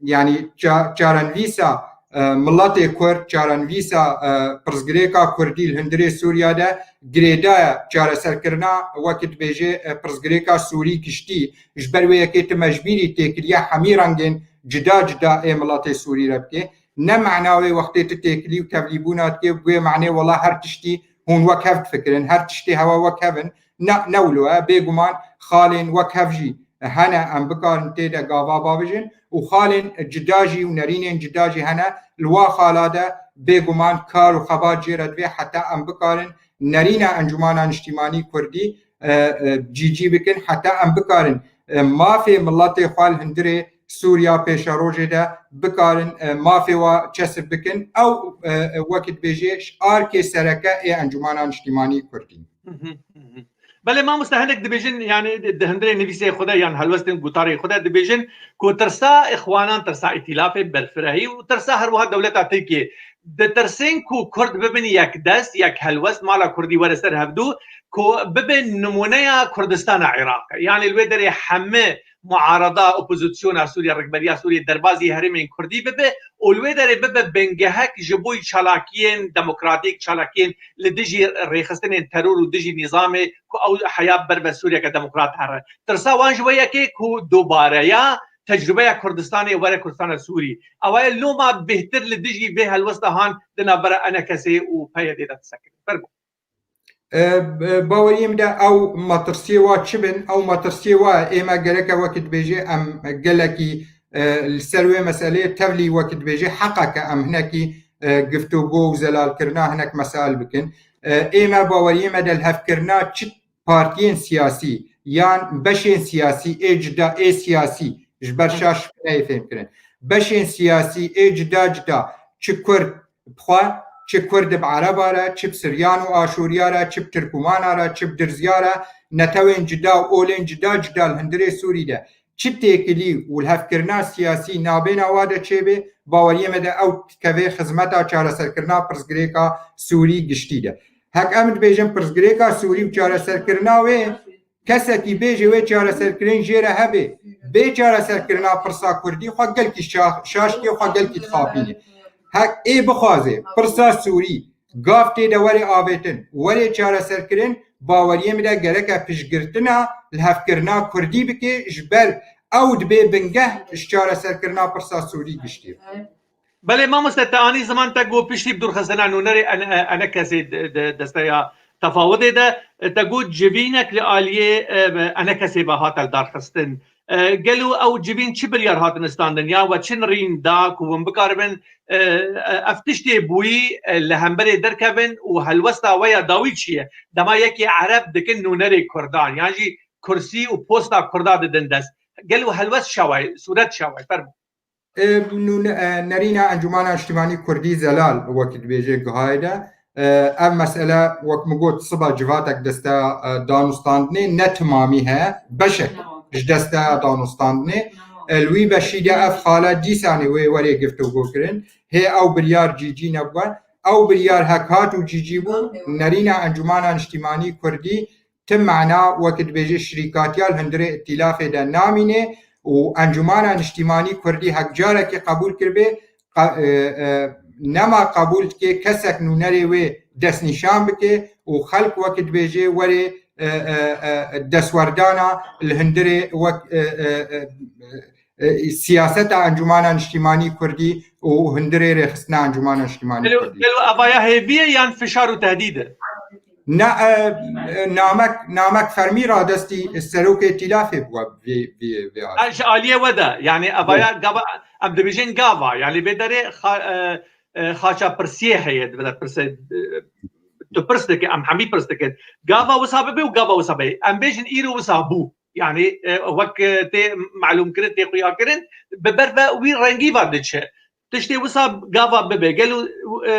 yanî ça-, çarenivîsa, e, miletê Kurd, çarenivîsa, e, pirsgirêka Kurdî li hundirê Sûriya de girêdayê çareserkirina, wekî dibêje, e, pirsgirêka Sûrî giştî. Ji ber wê yekê tu mecbûrî têkiliya hemî rengên cida cida ê miletê Sûrî re bikê. Ne mena wê wextê tu têkilî û tevlîbûna dikê, bi wê menê wela her tiştî hûn wek hev difikirin, her tiştê hewa wek hev in. Ne, ne wilo e. Bêguman xalên wek hev jî hene, em bikarin tê de gava bavêjin û xalên cida jî û nerînên cida jî hene. Li wa xala de bêguman kar û xebat jê re divê heta em bikarin nerîna Encûmana Niştîmanî Kurdî, e, e, cîcî bikin, heta em bikarin, e, mafê miletê xwe li hundirê Sûriya pêşerojê de bikarin, e, mafê wa çesip bikin. Ew, e, e, wekî dibêje ji arkê sereke ê Encûmana Niştîmanî Kurdî. Hı hı, hı hı. Belê mamoste, hinek dibêjin, yani di, di hundirê nivîsê xwe de yan helwestên gotarê xwe de dibêjin ku tirsa îxwanan, tirsa îtîlafê berfirehî û tirsa her wiha dewleta Tirkiyê. Ditirsên ku Kurd bibin yekdest, yek helwest, mala Kurdî were ser hevdû, ku bibe nimûneya Kurdistana Iraqê. Yani li wê derê heme muarada, opozisyona Sûriye, rikberiya Sûriye derbazî herêmên Kurdî bibe û li wê derê bibe bingehek ji bo çalakiyên demokratîk, çalakiyên li dijî rêxistinên teror û dijî nîzamê ku ew heya ber ve Sûriyeke demokrat here. Tirsa wan ji wê yekê ku dobareya tecrûbeya Kurdistanê were Kurdistana Sûrî. Ew e loma bêhtir li dijî vê helwesta han di navbera enekesê û P Y D'ê de disekirin. Fermo. E, e, baweriyê min de ew metirsiyê wa çi bin, ew metirsiyê wa ê me gereke wekî dibêje em gelekî, e, li ser wê meseleyê tevlî wekî dibêje heqeke em hinekî, e, giftûgo û zelalkirina hinek mesail bikin. E, ê me baweriyê me de lihevkirina çi partiyên siyasî yan beşên siyasî ê cida ê siyasî ji ber şaş neyê fêhmkirin. Beşên siyasî ê cida cida çi Kurd bi xwe, çi Kurd bi Ereba re, çi bi Siryan û Aşûriya re, çi bi Tirkûmana re, çi bi Dirziya re, netewên cida û olên cida cida li hundirê Sûrî de çi têkilî û lihevkirina siyasî nabêna wa de çêbê, baweriyê me de ew dikeve xizmeta çareserkirina pirsgirêka Sûrî giştî de. Hek em dibêjin pirsgirêka Sûrî û çareserkirina wê, kesekî bêje wê çareserkirin jê re hebe, bê çareserkirina pirsa Kurdî xwe gelkî şa-, şaş diye, xwe gelkî dixapîne. Hek ê bixwaze pirsa Sûrî gav tê de were avêtin, were çareserkirin, baweriyê min de gereke piştgirtina lihevkirina Kurdî bike, ji ber ew dibe bingeh ji çareserkirina pirsa Sûrî giştî. Belê mamoste, te anî ziman te got piştî bi dûrxistina nûnerê en-, e-, enekesê de, de, desteya tefawidê de, e, te got civînek li aliyê, e, enekesê ve hate lidarxistin. E, gelo ew civîn çi biryar hatin standin ya we çi nirîn da ku hûn bikaribin, e, e, ev tiştê bûyî, e, li hemberê derkevin û helwesta we ya dawî çi ye? Dema yekî Ereb dikin nûnerê Kurdan, yan jî kursî û posta Kurda didin dest. Gelo helwest şaway, sûret şaway, fermo. E, nûne-, e, nerîna Encûmana Niştimanî Kurdî Zelal wekî dibêje gihayê de. E, ev mesele wek min got siba civatek desteya, e, danûstandinê ne timamî heye, beşek ji desteya danûstandinê. E, li wî beşî de ev xale dîsanê wê werê giftûgo kirin. Hê ew biryar cîcî nebû. Ew biryar hek hat û cîcî bû, nerîna Encûmana Niştimanî Kurdî ti mana wekî dibêje şirîkatiya li hundirê îtîlafê de namîne û Encûmana Niştimanî Kurdî hek carekî qebûl kiribê, qa-, e, e, nema qebûl dike kesek nûnerê wê destnîşan bike û xelk wekî dibêje werê, e, e, e, destwerdana li hundirê wek, e, e, e, e, siyaseta Encûmana Niştimanî Kurdî û hundirê rêxistina Encûmana Niştimanî Gelo, Kurdî. Gelo evaya hêvî ye yan fişar û tehdîd e? Ne, e, e, namek, namek fermî radestî serokê tîlafê bû vê, vê, vê Ha, ji aliyê we de, yani evaya gava, em dibêjin gava, yani vê derê xa-, e, e, xaça pirsiyê heye, divê pirse, e, tu pirs dike, em hemî pirs dikin. Gava wisa bibe û gava wisa be. Em bêjin îro wisa bû. Yani, e, wek, e, tê malûm kirin, tê xuya kirin, bi ber ve wî rengî ve diçe. Tiştê wisa gava bibe. Gelo, e,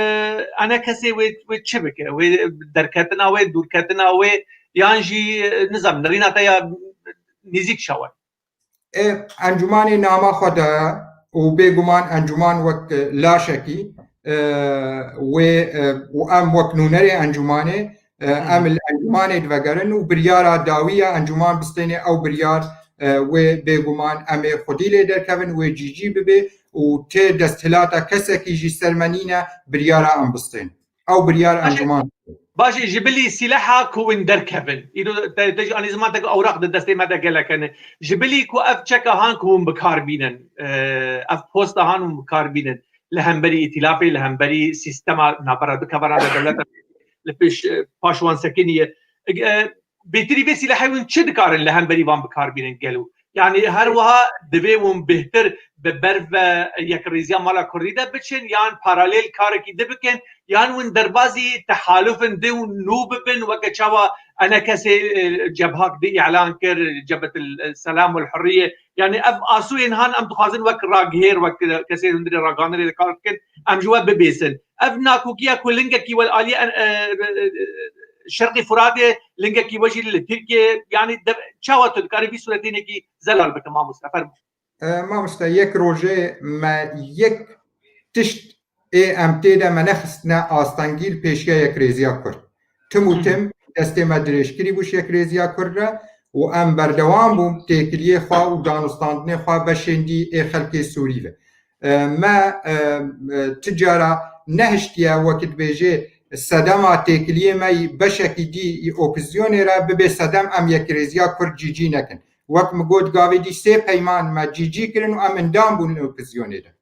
ene kesê wê, wê çi bike? Wê derketina wê, dûrketina wê, yan jî, e, nizam, nirîna te ya nêzîk şawe? E, Encûmanê nama xwe daye û bêguman Encûman wek, e, laşekî, e, wê, e, û em wek nûnerê Encûmanê, e, Hı hı. em li Encûmanê divegerin û biryara dawî ya Encûman bistêne ew biryar, e, wê bêguman em ê xwedî lê derkevin, wê cîcî bibe û tê desthilata kesekî jî ser me nîne biryara em bistên. Ew biryar Baş e, Encûman. Baş e, ji bilî sîleha ku win derkevin. Îro te, te ji anî ziman te ku ewraq di destê me de gelek hene. Ji bilî ku ev çeka han ku hûn bi kar bînin, e, ev posta han hûn bi kar bînin. Li hemberî îtîlafê, li hemberî sîstema navbera du kevanan de dewleta li pêş, e, paş wan sekiniye. E, bêtirî vê sîlehê hûn çi dikarin li hemberî van bi kar bînin gelo? Yani her wiha divê hûn bêhtir bi ber ve yekrêziya mala Kurdî de biçin, yan paralel karekî di bikin, yan hûn derbazî tehalufin di û nû bibin, weke çawa enekesê, e, cebhak di îlan kir, Cebetil Selam wal Hurriye. Yani ev asûyên han em dixwazin wek ragihêr, wek kesê hundirê raganirê de kar dikin, em ji we bibêsin. Ev nakokiya ku lingekî wel aliyê en-, e, e, e, Şerqî Furatê, lingekî we jî li Tirkiyê, yani de, çawa tu dikarî vî sûretînekî zelal bike, mamoste? Fermo. E, mamoste, yek rojê me yek tişt ê em tê de me nexistine astengî li pêşiya yekrêziya Kurd. Tim û Hı hı. tim destê me dirêj kirî bû ji yekrêziya Kurd re û em berdewam bûn têkiliyê xwe û danûstandinê xwe beşên dî ê xelkê Sûrî ve. E, me, e, e, ti cara nehiştiye wekî dibêje sedema têkiliyê me yî beşekî dî yî opozîsyonê re bibe sedem em yekrêziya Kurd cîcî nekin. Wek min got gavê dî sê peyman me cîcî kirin û em endam bûn li opozîsyonê de.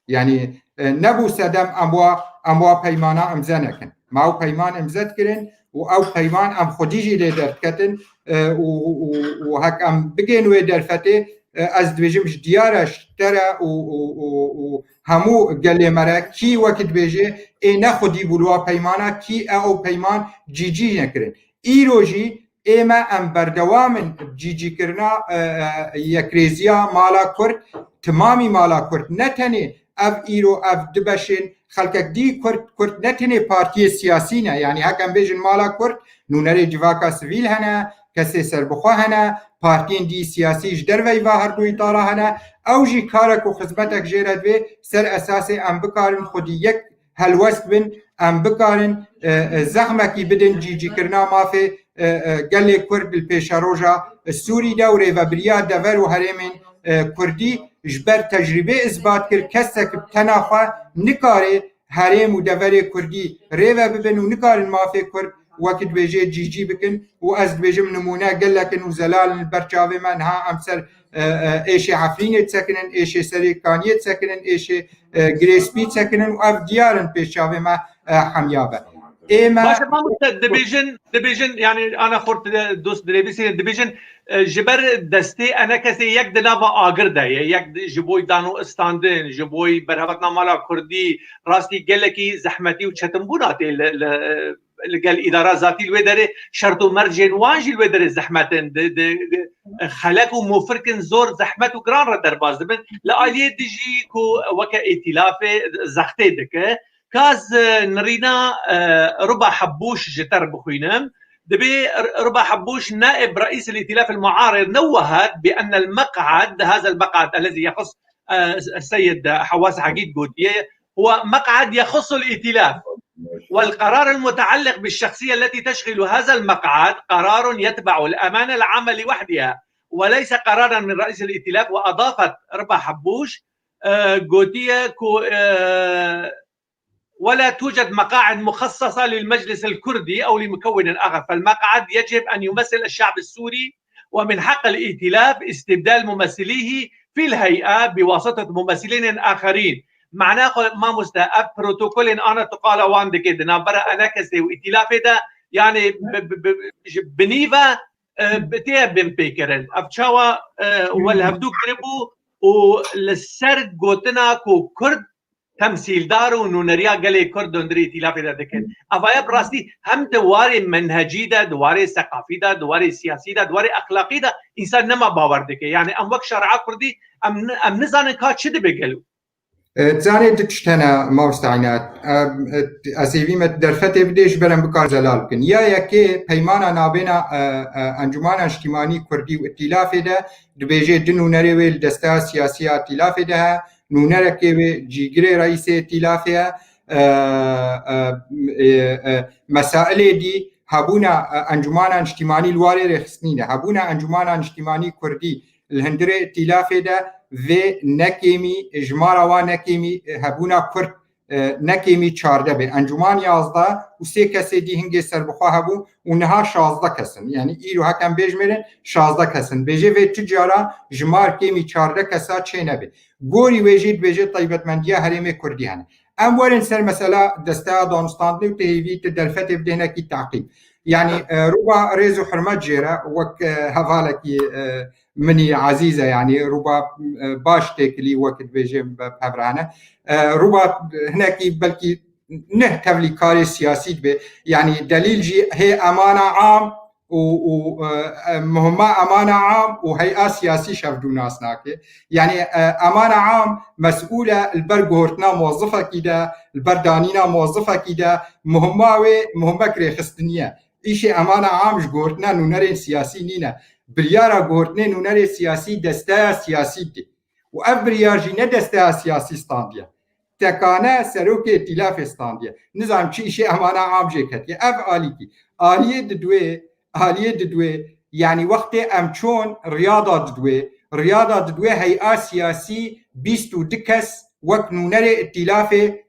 Yani, e, nebû sedem em wa, em wa peymana imze nekin. Me ew peyman imze dikirin û ew peyman em xwedî jî lê derdiketin, e, û, û, û hek em bigên wê derfetê, e, ez dibêjim ji diyar e ji te re û, û, û, û hemû gelê me re kî wekî dibêje ê ne xwedî bû li wa peymana, kî e ew peyman cîcî nekirin. Îro jî ê me em berdewam in cîcîkirina, e, e, yekrêziya mala Kurd, timamî mala Kurd, ne tenê ev îro ev du beşên xelkek dî Kurd, Kurd ne tenê partiyê siyasî ne, yanî hek em bêjin mala Kurd, nûnerê civaka sivîl hene, kesê serbixwe hene, partiyên dî siyasî ji derveyî va her du îtara hene, ew jî karek û xizmetek jê re divê ser esasê em bikarin xwedî yek helwest bin, em bikarin, e, e, zexmekî bidin cîcîkirina mafê, e, e, gelê Kurd li pêşeroja, e, Sûrî de û rêvebiriya dever û herêmên, e, Kurdî ji ber tecrîbê isbat kir, kesek bi tena xwe nikare herêm û deverê Kurdî rêve bibin û nikarin mafê Kurd wekî dibêje cîcî bikin û ez dibêjim nimûne gelek in û zelal in li ber çavê me niha em ser, e, e, êşê Efrînê disekinin, êşê Serê Kaniyê disekinin, êşê, e, Girê Spî disekinin û ev diyar in pêş çavê me, e, hemiya be. Ê me Baş e, mamoste, dibêjin, dibêjin, yani ana xort de dost dilêbîsînin, dibêjin, e, ji ber destê enekesê yek di nava agir de ye, yek di, ji boy dan û istandin, ji boy berhevatina mala Kurdî, rastî gelekî zehmetî û çetinbûna tê li, li, li gel îdara zatî li wê derê şert û mercên wan jî li wê derê zehmet in. Di, di, di, xelek û mofirkin zor zehmet û giran re derbas dibin. Li aliyê dijî ku weke îtîlafê zextê dike, ka ez, e, nirîna, e, Ruba Hebûş ji te re bixwînim. Dibê R-, Ruba Hebûş naib reîs el-îtîlaf el-muarid newwehat bi enne el-meq'ad, haza el-meq'ad ellezî yexus, e, Seyid Hewas Hegîd gotiye, huwe meq'ad yexusu el-îtîlaf. والقرار المتعلق بالشخصية التي تشغل هذا المقعد قرار يتبع الأمانة العامة لوحدها وليس قرارا من رئيس الائتلاف. وأضافت ربا حبوش، e, gotiye ku, e, ولا توجد مقاعد مخصصة للمجلس الكردي أو لمكون آخر، فالمقعد يجب أن يمثل الشعب السوري، ومن حق الائتلاف استبدال ممثليه في الهيئة بواسطة ممثلين آخرين. معناه xwe mamoste ev protokolên ana tu qala wan dike di navbera enekesê û îtîlafê de, yani bi, bi, bi, ji binî ve, e, bi tê bin pêkirin. Ev çawa, e, we li hevdû kiribû û li ser gotina ku Kurd temsîldar û nûneriya gelê Kurd di hundirê îtîlafê de dikin. Evaya bi rastî hem di warê menhecî de, di warê seqafî de, di warê siyasî de, di warê exlaqî de însan nema bawer dike. Yani em wek şaria Kurdî em, em nizanin ka çi dibe gelo. E, zanê du tişt hene mamoste Înat. E, e, ez hêvî me derfetê bidê ji ber em bikarin zelal bikin. Ya yekê peymana nabêna, e, e, Encûmana Niştîmanî Kurdî û îtîlafê de dibêje du nûnerê wê li desteya siyasî ya îtîlafê de he, nûnerekê wê cîgirê reîsê îtîlafê ye, e, e, e, e, mesailê dî hebûna, e, Encûmana Niştîmanî li warê rêxistinî de, hebûna Encûmana Niştîmanî Kurdî li hundirê îtîlafê de vê ne kêmî, jimara wan ne kêmî, e, hebûna Kurd, e, ne kêmî çardeh bê. Encûman yazdeh û sê kesê dî hingê serbixwe hebû û niha şazdeh kes in. Yani îro hekem bêjmêrin şazdeh kes in. Bêjê vê tu cara jimar kêmî çardeh kesa çê nebe. Gorî wê jî dibêje taybetmendiya herêmê Kurdî hene. Em werin ser mesela desteya danûstandinê û tu hêvî tu derfetê bidê hinekî teqîb. Yani, e, Ruba rêz û hurmet jê re wek, e, hevalekî, e, minî ezîz e, yani Ruba, e, baş têkilî wek dibêjin bi hev re hene. E, Ruba hinekî belkî neh tevlî karê siyasî dibe. Yani delîl jî hê emana am û, û, e, e, muhimma emana am û hey'a siyasî şevdû nas nake. Yani, e, emana am mesûl e li ber guhortina muwezifekî de, li ber danîna muwezifekî de, muhimma wê muhimek rêxistiniye. Îşê emana am ji guhortina nûnerên siyasî nîne. Biryara guhortinê nûnerê siyasî desteya siyasî dike. Û ev biryar jî ne desteya siyasî standiye. Tekane serokê îtîlafê standiye. Nizanim çi îşê emana am jê ketiye. Ev alîkî. Aliyê didwê, aliyê didwê, yanî wextê em çûn riyada didwê. Riyada didwê hey'a siyasî bîst û du kes wek nûnerê îtîlafê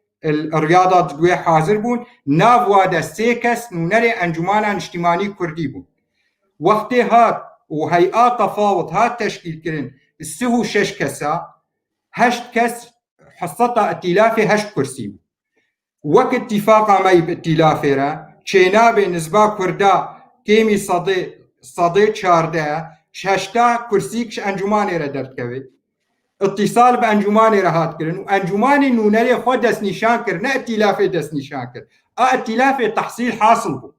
riyada didwê hazir bûn. Nav wa de sê kes nûnerê Encûmana Niştîmanî Kurdî bûn. Wextê hat û hey'a tefawit hat teşkîlkirin, sih û şeş kesa, heşt kes heseta îtîlafê heşt kursî bû. Wek îtîfaqa me yî bi îtîlafê re, çênabê nizba Kurda kêmî sedê, sedê çardeh, ji heşta kursîk ji encûmanê re derdikeve. Îtîsal bi encûmanê re hat kirin û encûmanê nûnerê xwe destnîşan kir, ne îtîlafê destnîşan kir. A îtîlafê tehsîl hasil bû.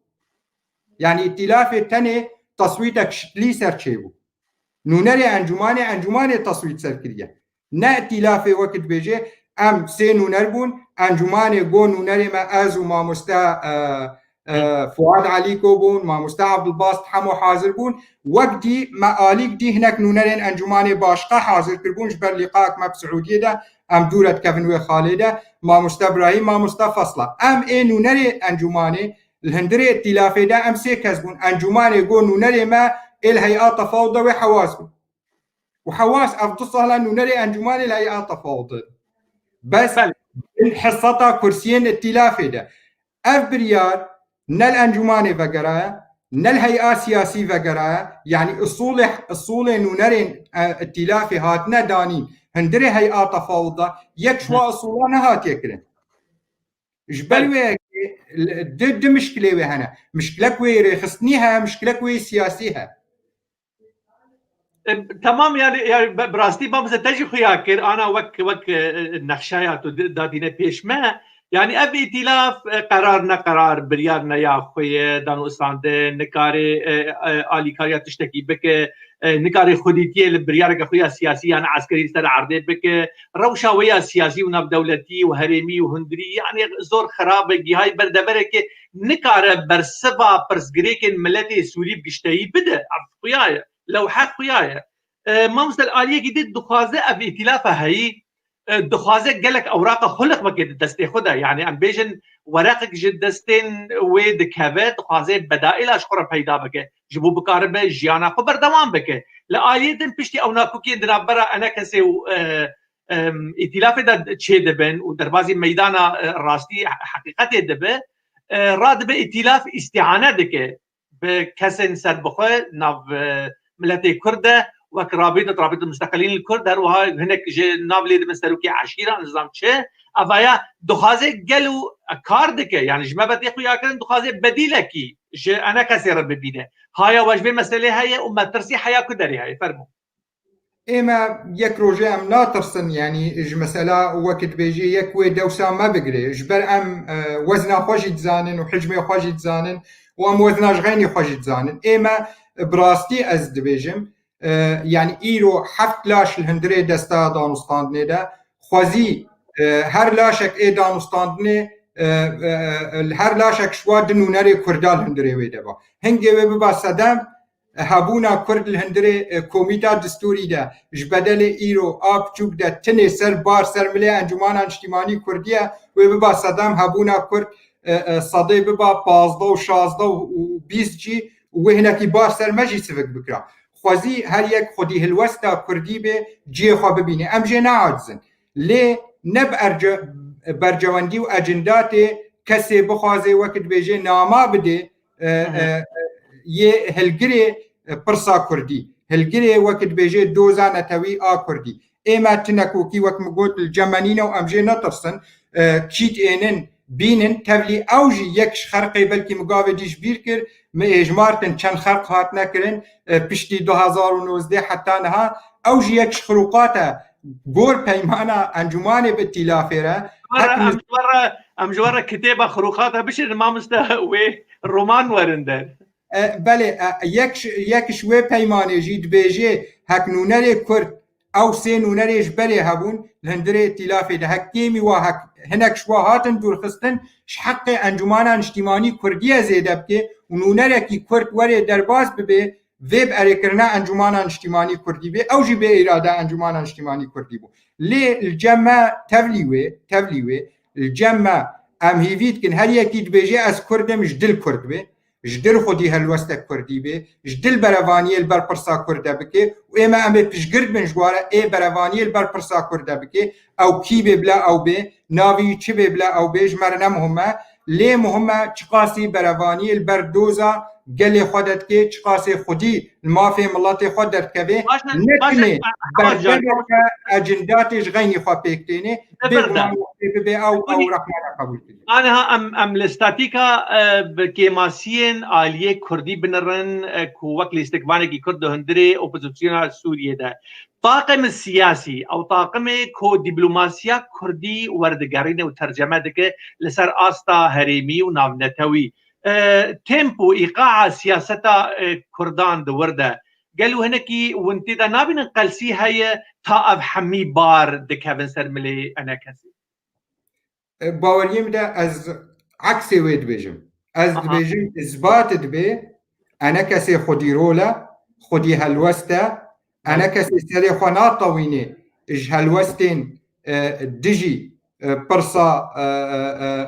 Yani îtîlafê tenê teswîtek şiklî ser çêbû. Nûnerê encûmanê, encûmanê teswît ser kiriye. Ne îtîlafê wek dibêje, em sê nûner bûn, encûmanê got nûnerê me ez û mamoste, e, e, Fuad Elîko bûn, mamoste Abdulbast hemo hazir bûn. Wek dî me alîk dî hinek nûnerên encûmanê başqa hazir kiribûn, ji ber lîqayek me bi Siûdiyê de em dû re dikevin wê xalê de, mamoste Birahîm, mamoste Fasla. Em ê nûnerê encûmanê li hundirê îtîlafê de em sê kes bûn. Encûmanê got nûnerê me ê li hey'a tefawit de wê Hewas bû. Û Hewas ev du sala nûnerê encûmanê li hey'a tefawit de. Bes Belê. Heseta kursiyên îtîlafê de. Ev biryar ne li encûmanê vegeraye, ne li hey'a siyasî vegeraye, yanî usulê, usulê nûnerên, e, îtîlafê hatine danîn, hundirê hey'a tefawit de, yek ji wa usula nehatiye kirin. Ji ber Belê. Wê yekê li, di, di mişkilê wê hene. Mişkilek wê rêxistinî he, mişkilek wê siyasî he. E, temam, yani, yani bi, bi rastî mamoste te jî xuya kir, ana wek, wek, e, e, nexşeya tu di-, datîne pêş me. Yani ev îtîlaf, e, qerar ne qerar, biryar ne ya xwe ye, danûstandin, nikare, e, e, alîkariya tiştekî bike, e, nikare xwedîtiyê li biryareke xwe ya siyasî yan eskerî li ser erdê bike, rewşa wê ya siyasî û navdewletî û herêmî û hundirî, yani zor xirab e, gihayî ber deverekê nikare bersiva pirsgirêkên miletê Sûrî bi gişteyî bide. Ev xuya ye, lewhe xuya ye. E, mamoste, li aliyekî din dixwaze ev îtîlafa heyî, e, dixwaze gelek ewraqa xuliq bike di destê xwe de. Yani em bêjin wereqek ji destên wê dikeve, dixwaze bedaîla ji xwe re peyda bike. Ji bo bikaribe jiyana xwe berdewam bike. Li aliyê din piştî ew nakokiyên di navbera enekesê û, e, em, îtîlafê de çêdibin û derbazî meydana, e, rastî, he-, heqîqetê dibe, e, radibe îtîlaf îstîane dike bi kesên serbixwe nav, e, miletê Kurd de, wek Rabîta, Rabîta Musteqilîn li Kurd, her wiha hinek ji nav lê dibin serokê eşîra, nizam çi, evaya dixwaze gel û kar dike, yani ji me ve tê xuyakirin, dixwaze bedîlekî ji enekesê re bibîne. Haya we ji vê meselê heye û metirsî heya ku derê heye? Fermo. Ême yek rojê em natirsin, yanî ji mesela wekî dibêjî yek wê dewsa me bigirê. Ji ber em, e, wezna xwe jî dizanin û hicmê xwe jî dizanin û em wezna ji xeynî xwe jî dizanin. Ême, e, bi rastî ez dibêjim, e, yanî îro heft laş li hundirê desta danûstandinê de, xwezî, e, her laşek ê danûstandinê, e, e, e, li her laşek ji wa di nûnerê Kurda li hundirê wê de ba. Hingê wê biba sedem, hebûna Kurd li hundirê, e, komîta distûrî de ji bedelê îro a piçûk de tinê ser bar ser milê Encûmana Niştîmanî Kurdî ye, wê biba sedem hebûna Kurd, e, e, sedê biba pazdeh û şazdeh û bîst jî û wê hinekî bar ser me jî sivik bikira. Xwezî her yek xwedî hilwesta Kurdî bê, cihê xwe bibîne. Em jê neacizin. Lê ne bi erce-, bercewendî û ecindatê kesê bixwaze wekî dibêje nama bidê, e, Hı hı. e, yê hilgirê, e, pirsa Kurdî. Hilgirê wekî dibêje doza netewî a Kurdî. Ê me tinekokî wek min got li cem me nîne û em jê netirsin. E, kît ênin, bînin, tevlî ew jî yek ji xerqê belkî min gavê dî ji bîr kir, min êjmartin çend xerq hatine kirin, e, piştî du hezar û nozdeh heta niha, ew jî yek ji xirûqat e, gor peymana Encûmanê bi Îtîlafê re, Em ji we re, hek em ji we re, em ji we re kitêba xirûqata bişîrin, mamoste, wê roman werin der. E, belê, e, yek ji, yek ji wê peymanê jî dibêje hek nûnerê Kurd, ew sê nûnerê ji berê hebûn, li hundirê Îtîlafê de hek kêmî wa hek hinek ji wa hatin dûrxistin, ji heqê Encûmana Niştîmanî Kurdî ye zêde bike û nûnerekî Kurd were derbas bibe, vê bi erêkirina Encûmana Niştîmanî Kurdî bê, ew jî bê îrada Encûmana Niştîmanî Kurdî bû. Lê li cem me tevlî wê, tevlî wê, li cem me em hîvî dikin, her yekî dibêje ez Kurd im, ji dil Kurd bê, ji dil xwedî helwestek Kurdî bê, ji dil berevaniyê li ber pirsa Kurd de bike û ê me em ê piştgird bin ji we re, ê berevaniyê li ber pirsa Kurd de bike, ew kî bê bila ew bê, navê wî çi bê bila ew bê, ji me re ne muhim e. Lê muhim e çiqasî berevaniyê li ber doza gelê xwe derdikê, çiqasê xwedî li mafê miletê xwe derdikeve, Baş e, ne baş e, tenê Ahmet Can, berdeverke ecindatê ji xeynî xwe pêk têne, bêguman wextê bibe ew, ew rexne neqebûl kirî. Aniha em, em li statîka, e, bi kêmasiyên aliyê Kurdî binirin, e, ku wek lîstikvanekî Kurd di hundirê opozisyona Sûriyê de. Taqim siyasî, ew taqimê ku dîplomasiya Kurdî werdigerîne û terceme dike li ser asta herêmî û navnetewî. E, tempo, îqaa siyaseta, e, Kurdan di wir de. Gelo hinekî hûn tê de nabînin qelsî heye ta ev hemî bar dikevin ser milê enekesê? E, baweriyê min de ez eksê wê dibêjim. Ez Aha. dibêjim, îsbat dibe, enekesê xwedî rol e, xwedî helwest e, Evet. enekesê serê xwe natewînê ji helwestên, e, dijî, e, pirsa, e, e, e,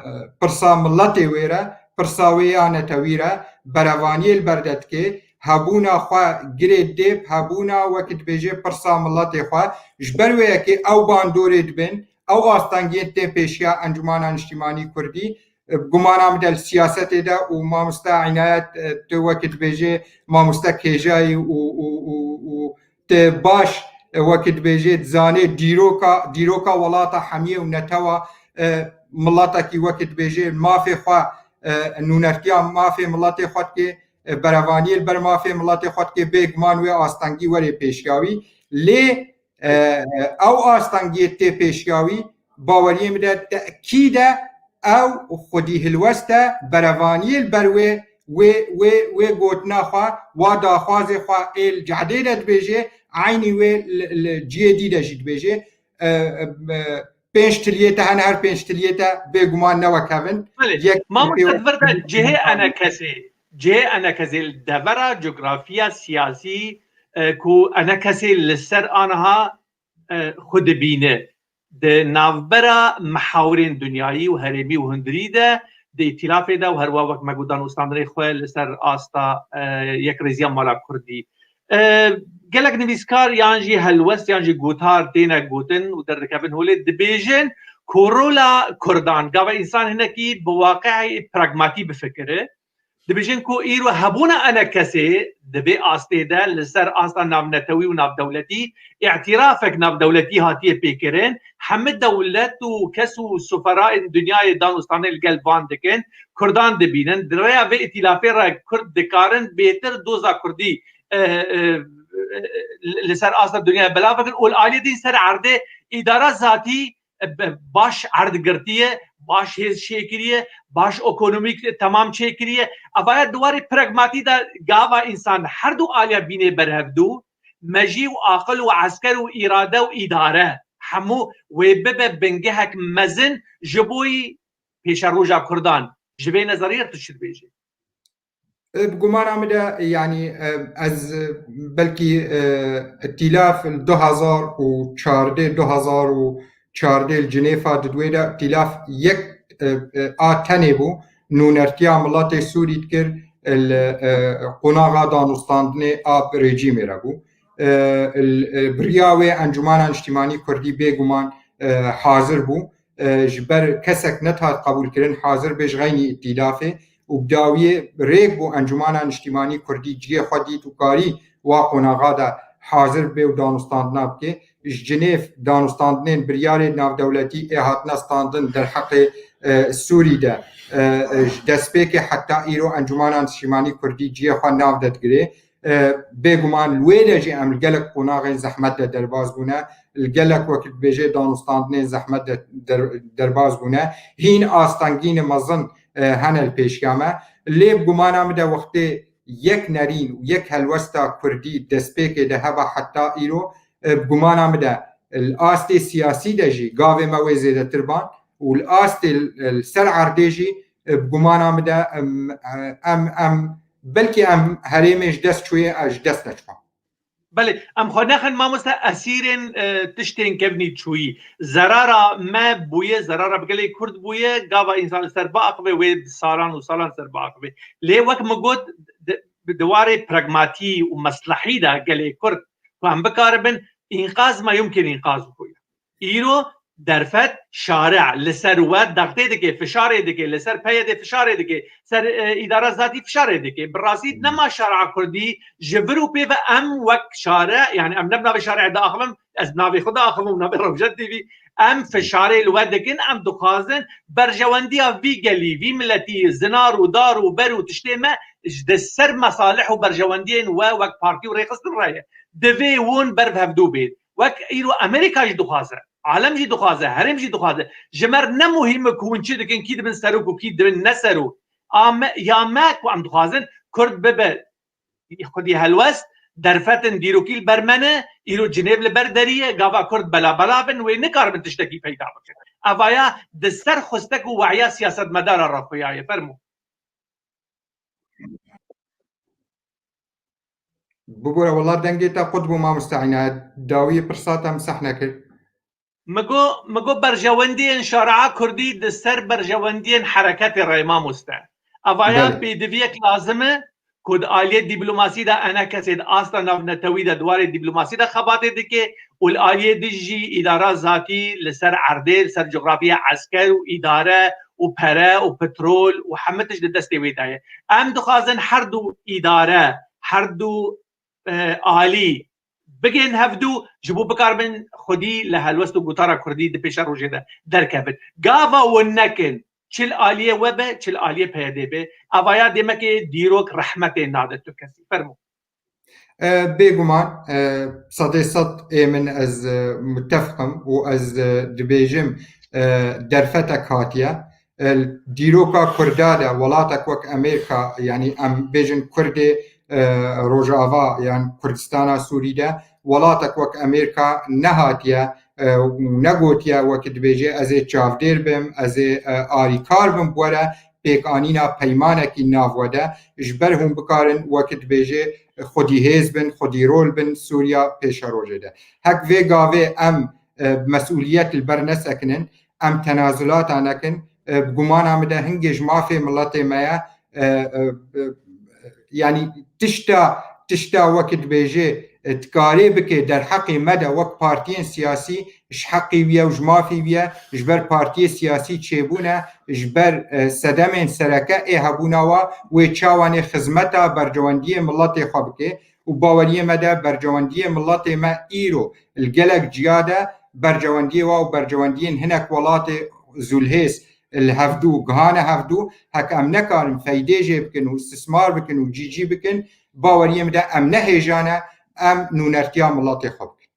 pirsa miletê wê re, pirsa wê ya netewî re, berevaniyê li ber de dike, hebûna xwe girê didê bi hebûna wekî dibêje pirsa miletê xwe. Ji ber wê yekê ew bandorê dibin, ew astengiyên tê pêşiya Encûmana Niştîmanî Kurdî, e, bi gumana min de li siyasetê de û mamoste Înayet, e, tu wekî dibêje mamoste kêjayî û, û, û, û tu baş, e, wekî dibêje dizanê dîroka, dîroka welata hemiyê û netewa, e, miletekî wekî dibêje mafê xwe, e, nûnertiya mafê miletê xwe dike, e, berevaniyê li ber mafê miletê xwe dike, bêguman wê astengî were pêşiya wî. Lê, e, e, ew astengiyê tê pêşiya wî, baweriyê min de tekîd e, ew xwedî hilwest e, berevaniyê li ber wê, wê, wê, wê gotina xwe, wa daxwazê xwe ê li cehdê de dibêje, eynî wê li, li cihê dî de jî dibêje. E, e, pênc tiliyê te hene, her pênc tiliyê te bêguman ne wek hev in. Belê. Yek Mamoste, pê- di vir de cihê enekesê, cihê enekesê li devera cografiya siyasî, e, ku enekesê li ser aniha, e, xwe dibîne. Di navbera mihawirên dinyayî û herêmî û hundirî de, di îtîlafê de û herwa wek me got danûstandinê xwe li ser asta, e, yekrêziya mala kurdî. E, gelek nivîskar yan jî helwest yan jî gotar têne gotin û derdikevin holê, dibêjin ku rola kurdan, gava însan hinekî bi waqi'ê pragmatî bifikire, dibêjin ku îro hebûna enekesê di vê astê de li ser asta navnetewî û navdewletî îtirafek navdewletî hatiye pêkirin. Hemî dewlet û kes û suferayên dinyayê danûstanê li gel van dikin, kurdan dibînin. Di rêya vê îtîlafê re kurd dikarin bêtir doza kurdî, e, e, li ser asta dinyayê belav bikin û li aliyê din ser erdê îdara zatî, e, be-, baş erd girtiye, baş hêz çêkiriye, baş ekonomîk temam çêkiriye. Evaya di warê pragmatî de gava însan her du aliya bînê berhevdû, mejî û aqil û esker û îrade û îdare, hemû wê bibe bingehek mezin ji bo yî pêşeroja kurdan. Ji vê nezeriyê tu çi dibêjî? E, bi gumana min de, yanî, e, ez, e, belkî, e, îtîlaf li du hezar û çardeh, du hezar û çardeh li Cinêfa di wê de îtîlaf yek, e, e, a tenê bû, nûnertiya miletê Sûrî dikir, e, li, e, qonaxa danûstandinê a rejîmê re bû. E, li, e, bi riya wê Encûmena Niştimanî Kurdî bêguman, e, hazir bû. E, ji ber kesek nehat qebûlkirin, hazir bê ji xeynî îtîlafê û bi dawiyê rêk bû Encûmena Niştimanî Kurdî cihê xwe dît û karî wa qonaxa de hazir bê û danûstandina bike. Ji Cinêv danûstandinên biryarê navdewletî ê hatine standin derheqê, e, Sûrî de, e, e, ji destpêkê heta îro Encûmena Niştimanî Kurdî cihê xwe nav de digire. E, bêguman li wê de jî em li gelek qonaxên zehmet de derbas bûne, li gelek wekî dibêje danûstandinên zehmet de der-, derbas bûne. Hîn astengînê mezin, e, hene li pêşiya me. Lê bi gumana min de wextê yek nerîn û yek helwesta kurdî destpêkê de heba heta îro, e, bi gumana min de li astê siyasî de jî gavê me wê zêdetir ban û li astê, e, li ser erdê jî, e, bi gumana min de, em, e, em, em, belkî em herêmê ji dest çûye, e, ji dest neçû. Belê, em xwe nexin mamoste esîrên, e, tiştên kevnî çûyî. Zerara me bûye, zerara bi gelê Kurd bûye, gava însan li ser biaxive wê bi salan û salan ser biaxive. Lê wek min got, di, di warê pragmatî û meslehî de gelê Kurd ku em bikaribin, înqaz ma yumkin înqaz bûye. Îro derfet şare li ser we dextê dike, fişarê dike, li ser P Y D fişarê dike, ser, e, îdara zatî fişarê dike. Bi rastî nema şare'a kurdî ji vir û pê ve em wek şare, yani em ne bi navê şare'ê diaxivin, ez bi navê xwe diaxivim û navê Rewşen T V, em fişarê li we dikin, em dixwazin berjewendiya vî gelî, vî miletî, zinar û dar û ber û tiştê me ji di ser mesalih û berjewendiyên we wek partî û rêxistin re ye. Divê hûn ber bi hevdû bên. Wek îro Amerîka jî dixwaze, alem jî dixwaze, herêm jî dixwaze. Ji me re ne muhîm e ku hûn çi dikin, kî dibin serok û kî dibin ne serok. A me, ya me ku em dixwazin Kurd bibe xwedî helwest, derfetin dîrokî li ber me ne, îro Cinêv li ber derî ye, gava Kurd bela bela bin, wê nikaribin tiştekî peyda bikin. Evaya di ser xwestek û we'ya siyasetmedara re xuya ye. Fermo. Bibore, wela dengê te qut bû, mamoste Înaye. Dawiyê pirsa te em seh nekir. Mi got, mi got berjewendiyên şare'a kurdî di ser berjewendiyên hereketê re ye, mamoste. Evaya Belê. pêdiviyek lazim e ku di aliyê dîplomasî de enekesê di asta navnetewî de di warê dîplomasî de xebatê dike û li aliyê din jî îdara zatî li ser erdê, li ser coxrafiya esker û îdare û pere û petrol û hemî tişt di destê wê de ye. Em dixwazin her du îdare, her du, e, alî bigên hevdû ji bo bikaribin xwedî li helwest û gotara kurdî di pêşerojê de derkevin. Gava win nekin, çi li aliyê we be, çi li aliyê P Y D be, evaya dêmekê dîrok rehmetê nade tu kesî. Fermo. E, bêguman, e, sedê sed ê min ez, e, mutefiqim û ez, e, dibêjim, e, derfetek hatiye. E, dîroka Kurda de, welatek wek Amerîka, yanî em bêjin Kurdê, e, Rojava yan Kurdistana Sûrî de, welatek wek Amerîka nehatiye, e, û negotiye wek dibêje, ez ê çavdêr bim, ez ê, e, arîkar bim, bi we re pêkanîna peymanekî nav we de, ji ber hûn bikarin wek dibêje xwedî hêz bin, xwedî rol bin Sûriya pêşerojê de. Hek vê gavê em, e, bi mesûliyet li ber nesekinin, em tenazulata nekin, e, bi gumana min de hingê ji mafê miletê me ye, e, e, e, yanî tişta, tişta wek dibêje, e, dikarê bike derheqê me de wek partiyên siyasî ji heqê wî ye û ji mafê wî ye, ji ber partiyê siyasî çêbûne, ji ber, e, sedemên sereke ê hebûna wa, wê çawanê xizmeta bercewendiyê miletê xwe bike û baweriyê me de bercewendiyê miletê me îro li gelek ciya de bercewendiyê wa û bercewendiyên hinek welatê zûlhêz li hevdû gihane hevdû, heke em nekarin feydê jê bikin û istismar bikin û cî cî bikin, baweriyê min de em ne hêja ne, em nûnertiya miletê xwe bikin.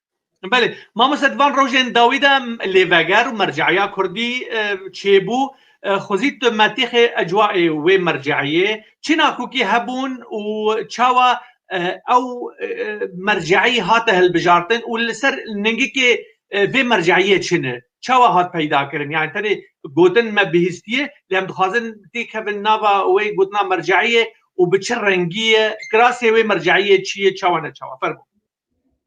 Belê, mamoste, di van rojên dawî de lêveger û merceya kurdî, e, çêbû. E, xwezî tu metîxê ecwaê wê merceiyê, çi nakokî hebûn û çawa, e, ew, e, merceî hate hilbijartin û li ser ningikê, e, vê merceiyê çi ne? Çawa hat peyda kirin? Yani tenê gotin me bihîstiye, lê em dixwazin têkevin nava wê gotina merceiyê û bi çi rengî ye, kirasê wê merceiyê çi ye, çawa ne çawa? Fermo.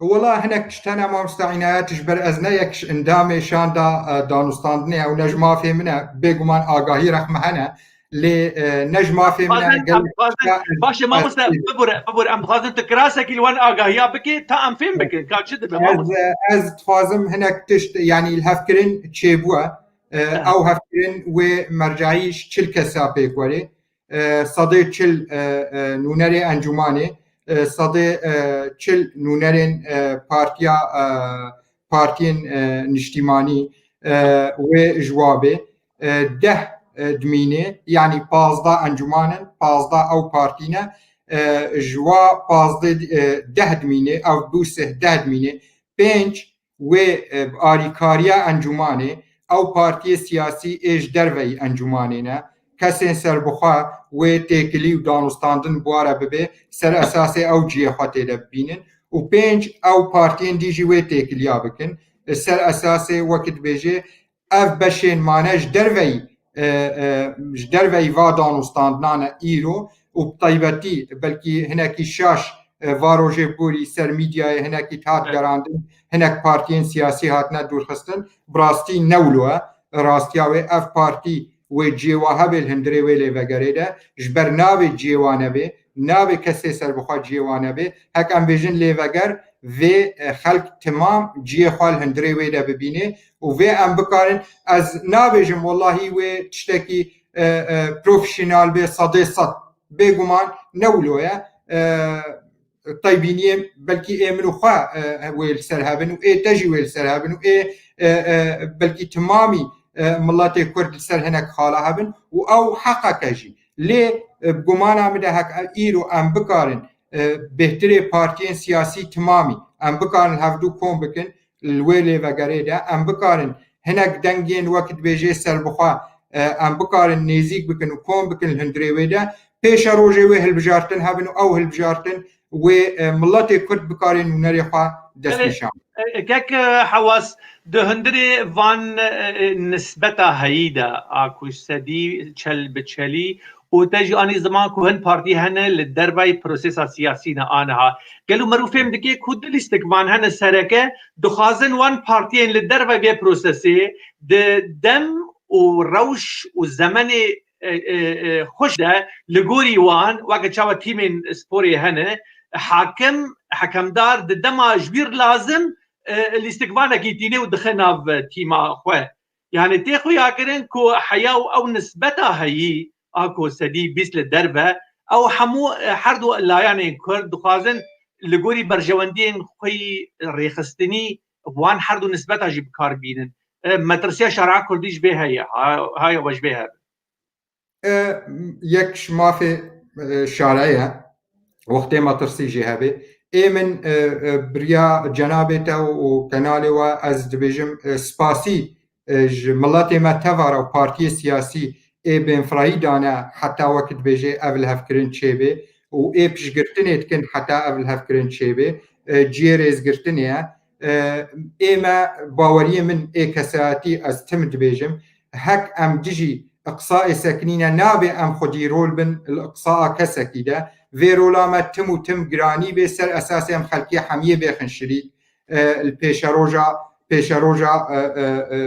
Wela hinek tişt hene mamosta Înayet, ji ber ez ne yek ji endamê şanda, e, danûstandinê ew ne ji mafê min e, bêguman agahî rexme hene, lê, e, ne ji mafê min e, Bazen, gelek em dixwazin, tişta ez, baş e, ez mamoste, bibûre, bibûre, em dixwazin tu kirasekî li wan agahiya bike, ta em fêm bikin, ka çi dibe, ez, mamoste? E, ez dixwazim hinek tişt, yanî li hevkirin çêbûye, e, Aha. ew hevkirin wê mercayî ji çil kesa pêk werê. E, sedê çil, e, e, nûnerê encûmanê, e, sedê, e, çil nûnerên, e, partiya, e, partiyên, e, niştîmanî, e, wê ji wa bê. E, deh, e, dimînê, yanî pazdeh encûman in, pazdeh ew partî ne, e, ji wa pazdeh, e, deh dimînê, ew dû sih deh dimînê, pênc wê, e, bi arîkariya encûmanê, ew partiyê siyasî ê ji derveyî encûmanê ne, kesên serbixwe wê têkilî û danûstandin bi wa re bibe, ser esasê ew cihê xwe tê de bibînin û pênc ew partiyên dî jî wê têkiliya bikin. Li ser esasê wekî dibêje, ev beşên mane ji derveyî, e, e, ji derveyî va danûstandinan e îro û bi taybetî belkî hinekî şaş, e, va rojê borî ser mîdyayê hinekî hat Evet. gerandin, hinek partiyên siyasî hatine dûrxistin. Bi rastî ne wilo e. Rastiya wê ev partî wê cihê wa hebe li hundirê wê lêvegerê de, ji ber navê cihê wa nebe, navê kesê serbixwe cihê wa nebe. Hek em bêjin lêveger, vê, e, xelk timam cihê xwe li hundirê wê de bibîne û vê em bikarin. Ez nabêjim, wellahî wê tiştekî, e, e, profesyonel bê, sedê sed. Bêguman ne wilo ye. E, teybîniyê belkî ê min û xwe, e, wê li ser hebin û ê te jî wê li ser hebin û ê, e, e, belkî timamî, e, miletê Kurd li ser hinek xala hebin û ew heqek e jî. Lê, e, bi gumana min de hek îro em bikarin, e, bêhtirê partiyên siyasî timamî em bikarin hevdû kom bikin li wê lêvegerê de, em bikarin hinek dengên wek dibêjê serbixwe, e, em bikarin nêzîk bikin û kom bikin li hundirê wê de, pêşerojê wê hilbijartin hebin û ew hilbijartin wê, e, miletê Kurd bikare nûnerê xwe destnîşan. Belê, e, kek, e, Hewas, di hundirê van, e, e, nisbeta heyî de, a ku sedî çel bi çelî û te jî anî ziman ku hin partî hene li dervayî prosesa siyasî ne aniha. Gelo meriv fêm dike ku du lîstik van hene sereke, dixwazin wan partiyên li dervayî vê prosesê di dem û rewş û zemenê, e, e, e, xweş de li gorî wan, weke çawa tîmên sporê hene, hakim, hekemdar di dema ji bîr lazim, e, lîstikvanekî tîne û dixe nav tîma xwe. Yani tê xuyakirin ku heya û ew nisbeta heyî a ku sedî bîst li derve, ew hemû, e, her du layanên Kurd dixwazin li gorî berjewendiyên xwe yî rêxistinî wan her du nisbeta jî bi kar bînin. E, metirsiya şara Kurdî ji vê heye, ha, haya we ji vê hebe. E, yek ji mafê, e, şare ye. Wextê metirsî jê hebe. Ê min, e, e, biriya cenabê te û, û kenalê we ez dibêjim, e, spasî, e, ji miletê me tevara û partiyê siyasî ê bênfirahî dane heta wek dibêje ev lihevkirin çêbê û ê piştgirtinê dikin heta ev lihevkirin çêbê, e, cihê rêzgirtinê ye. E, ê me baweriyê min ê kesayetî ez tim dibêjim, hek em dijî iqsaê sekinîne nabe em xwedî rol bin li iqsaa kesekî de. Vê rola me tim û tim giranî bê ser esasê em xelkê hemiyê bêxin şirîk, e, li pêşeroja, pêşeroja, e, e, e,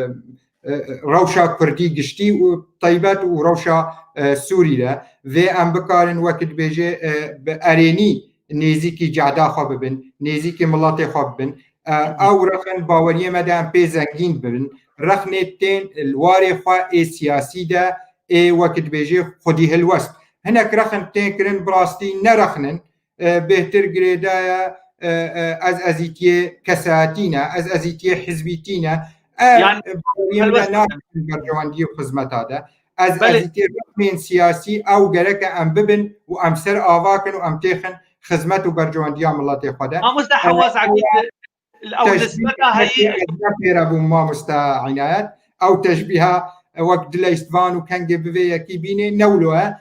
e, rewşa kurdî giştî û taybet û rewşa, e, Sûrî de. Vê em bikarin wek dibêje, e, bi erênî nêzîkî cehda xwe bibin, nêzîkî miletê xwe bibin. E, ew rexin baweriyê me de em pê zengîn bibin. Rexnê tên li warê xwe ê siyasî de ê wek dibêje xwedî hilwest. Hinek rexin tên kirin bi rastî ne rexnin. E, bêhtir girêdaye, e, e, ez ezîtiyê kesayetî ne, ez ezîtiyê hizbîtî ne. Ev Yani, baweriyê min de helbet. Nakin berjewendiyê û xizmeta de. Ez Belê. Ezîtiyê rexmên siyasî ew gereke em bibin û em ser ava kin û em têxin xizmet û berjewendiya miletê xwe de. Mamoste Hewaz Akî, li ew teşbîh nisbeta heyî. Ez ne pêre bûm mamoste Înayet. Ew teşbîha, e, wek dileyst van û kengê bivê yekî bînê ne wilo ye.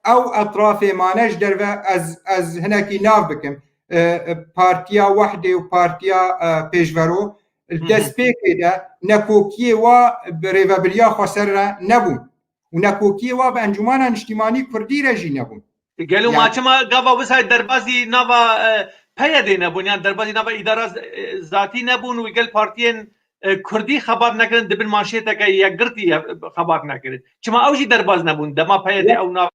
Ew etrafê mane ji derve ez, ez hinekî nav bikim. E, e, Partiya Wehdê û Partiya, e, Pêşvero li Hı hı. destpêkê de nekokiyê wa bi rêvebiriya xweser re nebûn. Û nekokiyê wa bi Encûmana Niştîmanî Kurdî re jî nebûn. Gelo Yani ma çima gava wisa derbazî nava, e, P Y D'ê nebûn, yan derbazî nava îdara z-, e, zatî nebûn û gel partiyên, e, Kurdî xebat nekirin, di bin manşêteke yekgirtî ye, xebat nekirin. Çima ew jî derbaz nebûn? Dema P Y D Wek ew nav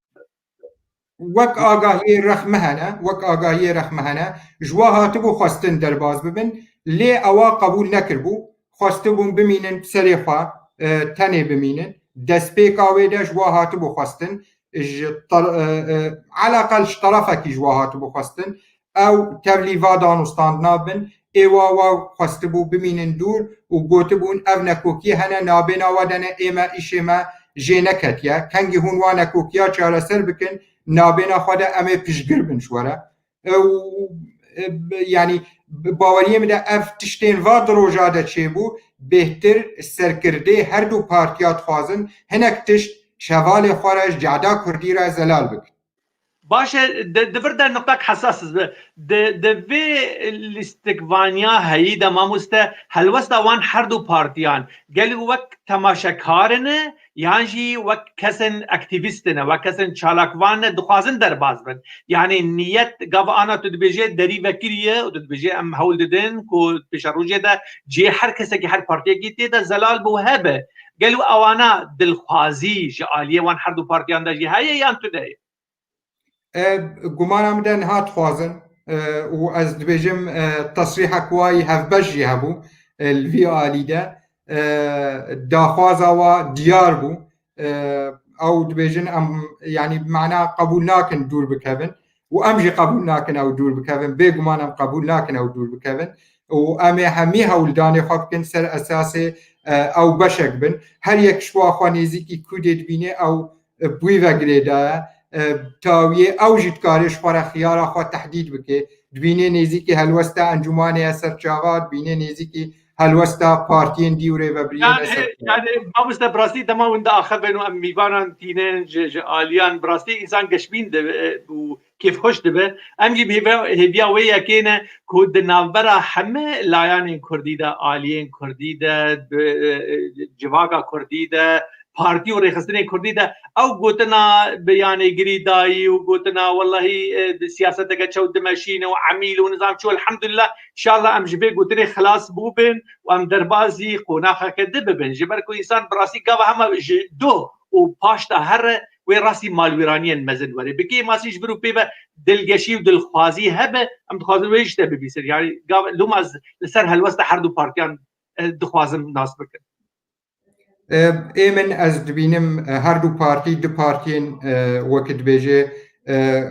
wek agahiyê rexme hene, wek agahiyê rexme hene, ji wa hatibû xwestin derbaz bibin, lê ewa qebûl nekiribû. Xwestibûn bimînin serê xwe, e, tenê bimînin. Destpêka wê de ji wa hatibû xwestin, ji tar-, e, e, eleqel ji terefekî ji wa hatibû xwestin. Ew tevlî va danûstandina bin, ê wa wa xwestibû bimînin dûr û gotibûn, ev nekokiyê hene, nabêna we de ne, ê me, îşê me jê neketiye. Kengî hûn wa nekokiya çareser bikin, nabêna xwe de em ê piştgir bin ji we re. E, û, e, b-, yanî, bi baweriyê min de ev tiştên va di roja de çêbû, bêhtir serkirdê her du partiya dixwazin hinek tişt ji hevalê xwe re, ji cehda kurdî re zelal bikin. Baş e, di, di vir de nuqtek hesas be. Di, di vê lîstikvaniya heyî de, mamoste, helwesta wan her du partiyan gelî wek temaşekar in, yan jî wek kesên aktîvîst ne, wek kesên çalakvan ne, dixwazin derbas bin. Yanî niyet gava ana tu dibêje derî vekiriye û tu dibêje em hewl didin ku pêşerojê de cihê her kesekî, her partiyekî tê de zelal bû hebe. Gelo ewana dilxwazî ji aliyê wan her du partiyan de jî heye yan tune ye? E, gumana min de niha dixwazin, e, û ez dibêjim, e, tesrîhek wayî hevbeş jî hebû, e, li vî alî de, e, daxwaza wa diyar bû. E, ew dibêjin em, yanî, bi mana qebûl nakin dûr bikevin û em jî qebûl nakin ew dûr bikevin. Bêguman em qebûl nakin ew dûr bikevin û em ê hemî hewldanê xwe bikin ser esasê, e, ew beşek bin. Her yek ji bo xwe nêzîkî kûdê dibîne, ew bi wî ve girêdaye. E, tawiyê ew jî dikare ji xwe re xiyara xwe tehdîd bike. Dibîne nêzîkî helwesta encûmanê ye serçava, dibîne nêzîkî helwesta partiyên dî û rêvebiriyên ne serçava. Yani, mamoste, bi rastî dema hûn diaxivin û em mîvanan tînin ji, ji aliyan, bi rastî însan geşbîn dibe, e, û kêfxweş dibe. Em jî bi hêve-, hêviya wê yekê ne ku di navbera heme layanên kurdî de, aliyên kurdî de, bi, e, e, civaka kurdî de, partî û rêxistinên kurdî de ew gotina bi yanê girîdayî û gotina wellahî, e, siyaseteke çew dimeşîne û emîl û nizam çi, elhamdulillah, inşallah em ji vê gotinê xilas bûbin û em derbazî qonaxeke di bibin. Ji ber ku însan bi rastî gava hema ji doh û paşta here wê rastî malwîraniyên mezin were. Bi kêmasî ji vir û pê ve dilgeşî û dilxwazî hebe, em dixwazin wê ji te bibîsin. Yani gav-, loma ez li ser helwesta her du partiyan, e, dixwazim nas bikim. E, ê min ez dibînim, e, her du partî, du partiyên, e, wek dibêje, e,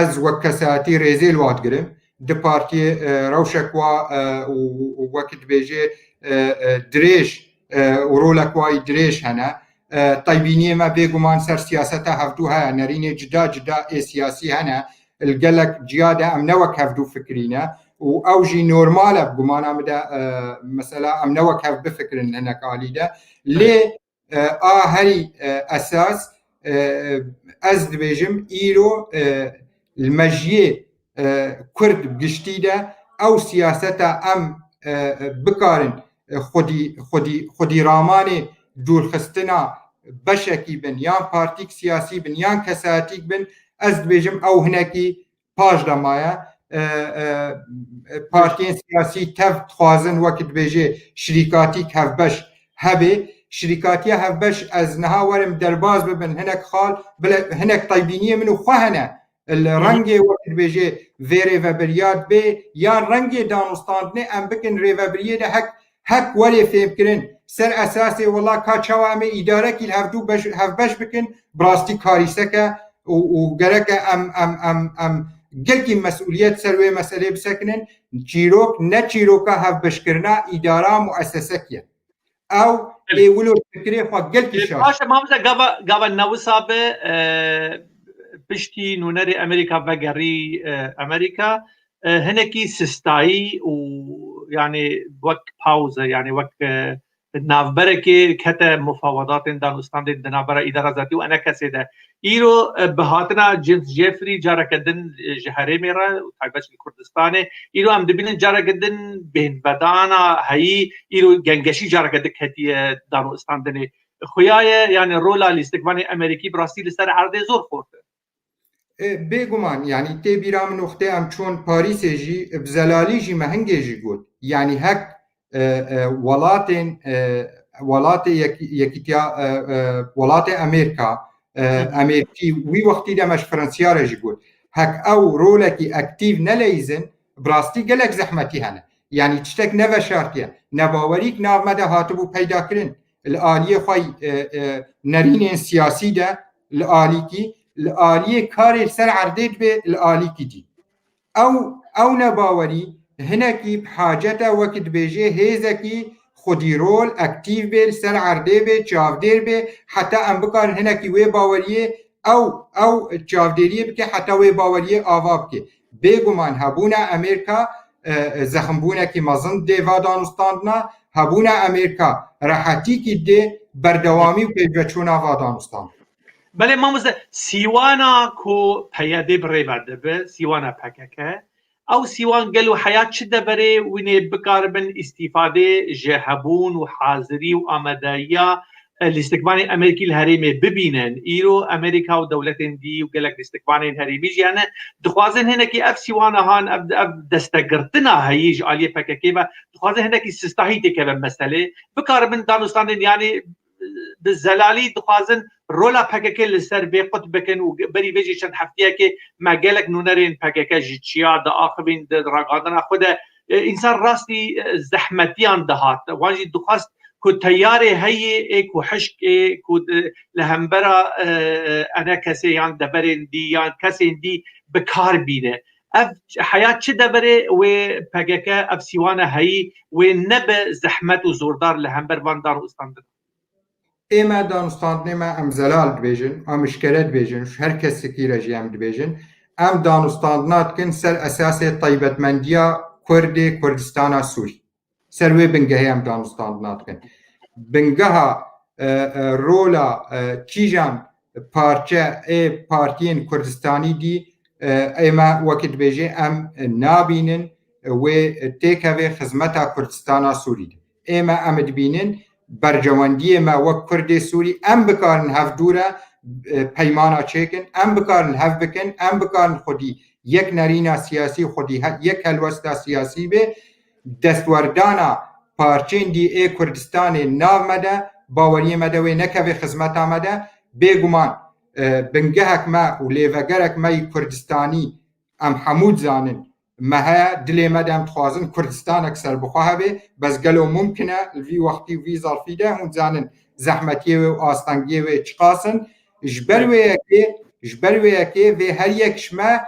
ez wek kesayetî rêzê li wa digirim. Du partiyê, e, rewşek wa, e, û, û wek dibêje, e, e, dirêj, e, û rolek wayî dirêj hene. E, teybîniyê me bêguman ser siyaseta hevdû heye, nerînê cida cida ê siyasî hene. Li gelek ciya de em ne wek hevdû fikirîne û ew jî normal e, bi gumana min de, e, mesela em ne wek hev bifikirin hinek alî de. Lê, e, a herî, e, esas e, ez dibêjim îro, e, li mejiyê, e, Kurd giştî de ew siyaseta em, e, bikarin, e, xwedî, xwedî, xwedî ramanê dûrxistina beşekî bin, yan partîk siyasî bin, yan kesayetîk bin, ez dibêjim ew hinekî paş de maye. E, e, e, partiyên siyasî tev dixwazin, wekî dibêje şirîkatîk hevbeş hebe. Şirîkatiya hevbeş ez niha werim derbaz bibin, hinek xal, bile hinek teybîniyê min û xwe hene. Li rengê wekî dibêje vê rêvebiriya dibe, yan rengê danûstandinê em bikin rêvebiriyê de hek, hek werê fêmkirin. Ser esasê wela ka çawa em ê îdarekî li hevdû beş, hevbeş bikin, bi rastî karîseke û, û gereke em, em, em, em gelkî mesûliyet ser wê meselê bisekinin. Çîrok ne çîroka hevbeşkirina îdara muessesekî ye. Ew ê wilo fikrê xwe gelkî şaş. Baş e, mamoste, gava, gava newisa be, e, piştî nûnerê Amerîka vegerî, e, Amerîka, e, hinekî sistayî û, yani, wek pawze, yani wek, e, navberekê kete mufawedatên danûstandên di navbera îdara zatî û enekesê de. Îro, e, bi hatina James Jeffrey careke din, e, ji herêmê re û taybet ji Kurdistanê, îro em dibînin careke din bêhnvedana heyî, îro gengeşî careke din ketiye danûstandinê. Xuya ye, yani rola lîstikvanê Amerîkî bi rastî li ser erdê zor xort e. E, bêguman, yani tê bîra min wextê em çûn Parîsê jî, bi zelalî jî me hingê jî got. Yani hek, e, e, welatên, e, welatê yek-, yekîtiya, e, e, welatê Amerîka, e, Amerîkî wî wextî de me ji Fransiya re jî got. Hek ew rolekî aktîv neleyîzin, bi rastî gelek zehmetî hene. Yani tiştek neveşartiye. Nebawerîk nav me de hatibû peyda kirin. Li aliyê xwe, e, e, nerînên siyasî de li alîkî, li aliyê karê li ser erdê dibe li alîkî dî. Ew, ew nebawerî hinekî bi hacet e, wekî dibêjê hêzekî xwedîrol, aktîv bê, li ser erdê bê, çavdêr bê, heta em bikarin hinekî wê baweriyê, ew, ew çavdêriyê bike, heta wê baweriyê ava bike. Bêguman hebûna Amerîka, e, e, zeximbûnekî mezin dê va danûstandina, hebûna Amerîka rehetîkî dê berdewamî û pêşveçûna va danûstandin. Belê mamoste, sîwana ku P Y D bi rê ve dibe, sîwana P K K, ew sîwan gelo heya çi deverê wînê bikaribin îstîfadê ji hebûn û hazirî û amadeyiya, e, lîstikvanên Amerîkî li herêmê bibînin? Îro Amerîka û dewletên dî û gelek lîstikvanên herêmî jî hene, dixwazin hinekî ev sîwana han, ev, ev destegirtina heyî ji aliyê P K K ve, dixwazin hinekî sistahî têkeve meselê, bikaribin danûstandin, yanî bi zelalî dixwazin rola P K K li ser vê qut bikin û berî vê jî çend hefteyekê me gelek nûnerên P K K ji çiya diaxivîn di ragihandina xwe de, e, însan rastî, e, zehmetiyan dihat. Wan jî dixwest ku teyarê heyê ê ku hişk ê ku di, li hembera, e, e, enekesê yan deverên dî yan kesên dî bi kar bîne. Ev heya çi deverê wê P K K ev sîwana heyî wê nebe zehmet û zordar li hember van dan û standin? Ê me danûstandinê me em zelal dibêjin, em eşkere dibêjin, ji her kesekî re jî em dibêjin, em danûstandina dikin ser esasê taybetmendiya Kurdê Kurdistana Sûrî. Ser wê bingehê em danûstandina dikin. Bingeha, e, e, rola, e, kîjan parçe ê partiyên Kurdistanî dî, e, ê me wekî dibêjê em nabînin wê têkeve xizmeta Kurdistana Sûrî de. Ê me em dibînin bercewendiyê me wek Kurdê Sûrî em bikarin hevdû re, e, peymana çêkin, em bikarin hev bikin, em bikarin xwedî yek nerîna siyasî, xwedî he-, yek helwesta siyasî bê, destwerdana parçên dî ê Kurdistanê nav me de, baweriyê me de wê nekeve xizmeta me de, bêguman, e, bingehek me û lêvegerek me yî Kurdistanî em hemû dizanin, me heye, dilê me de em dixwazin Kurdistanek serbixwe hebe, bes gelo mumkin e li vî wextî û vî zerfî de hûn dizanin zehmetiyê wê û astengiyê wê çiqas in? Ji ber wê yekê, ji ber wê yekê vê her yek ji me,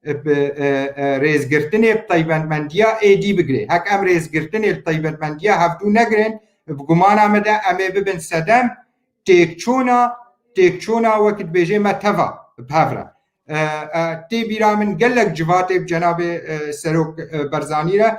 e, bi, e, e, rêzgirtinê bi taybetmendiya êdî bigirê. Hek em rêzgirtinê li taybetmendiya hevdû negirin, bi gumana me de em ê bibin sedem têkçûna, têkçûna wekî dibêjê me teva bi hev re. E, e, tê bîra min gelek civatê bi cenabê, e, Serok, e, Berzanî re,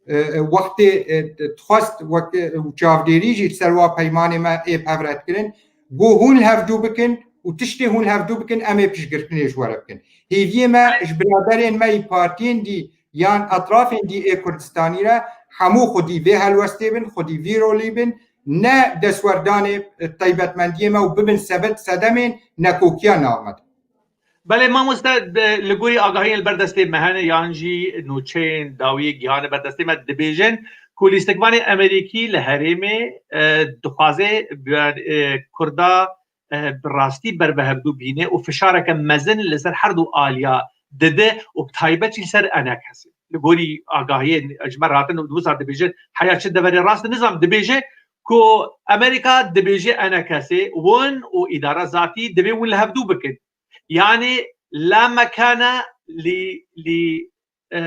e, e, wextê, e, dixwest wek, e, û çavdêrî jî li ser wa peymanê me ê bi hev re dikirin, got hûn li hevdû bikin, û tiştê hûn hevdû bikin, em ê piştgirtinê ji we re bikin. Hêviyê me ji biraderên me yî partiyên dî yan etrafên dî ê Kurdistanî re hemû xwedî vê helwestê bin, xwedî vî rolî bin, ne destwerdanê taybetmendiyê me û bibin sebet sedemên nekokiya nav me de. Belê mamoste, de, li gorî agahiyên li ber destê me hene yan jî nûçeyên dawiyê gihane ber destê me dibêjin ku lîstikvanê Amerîkî li herêmê, e, dixwaze bi, e, Kurda, e, bi rastî ber bi hevdû bîne û fişareke mezin li ser her du aliya dide û bi taybet jî li ser ENKSê. Li gorî agahiyên ji me re hatin û wisa dibêjin, heya çi deverê rast nizam dibêje ku Amerîka dibêje ENKSê, win û îdara zatî divê win li hevdû bikin. Yani la mekane li, li, e,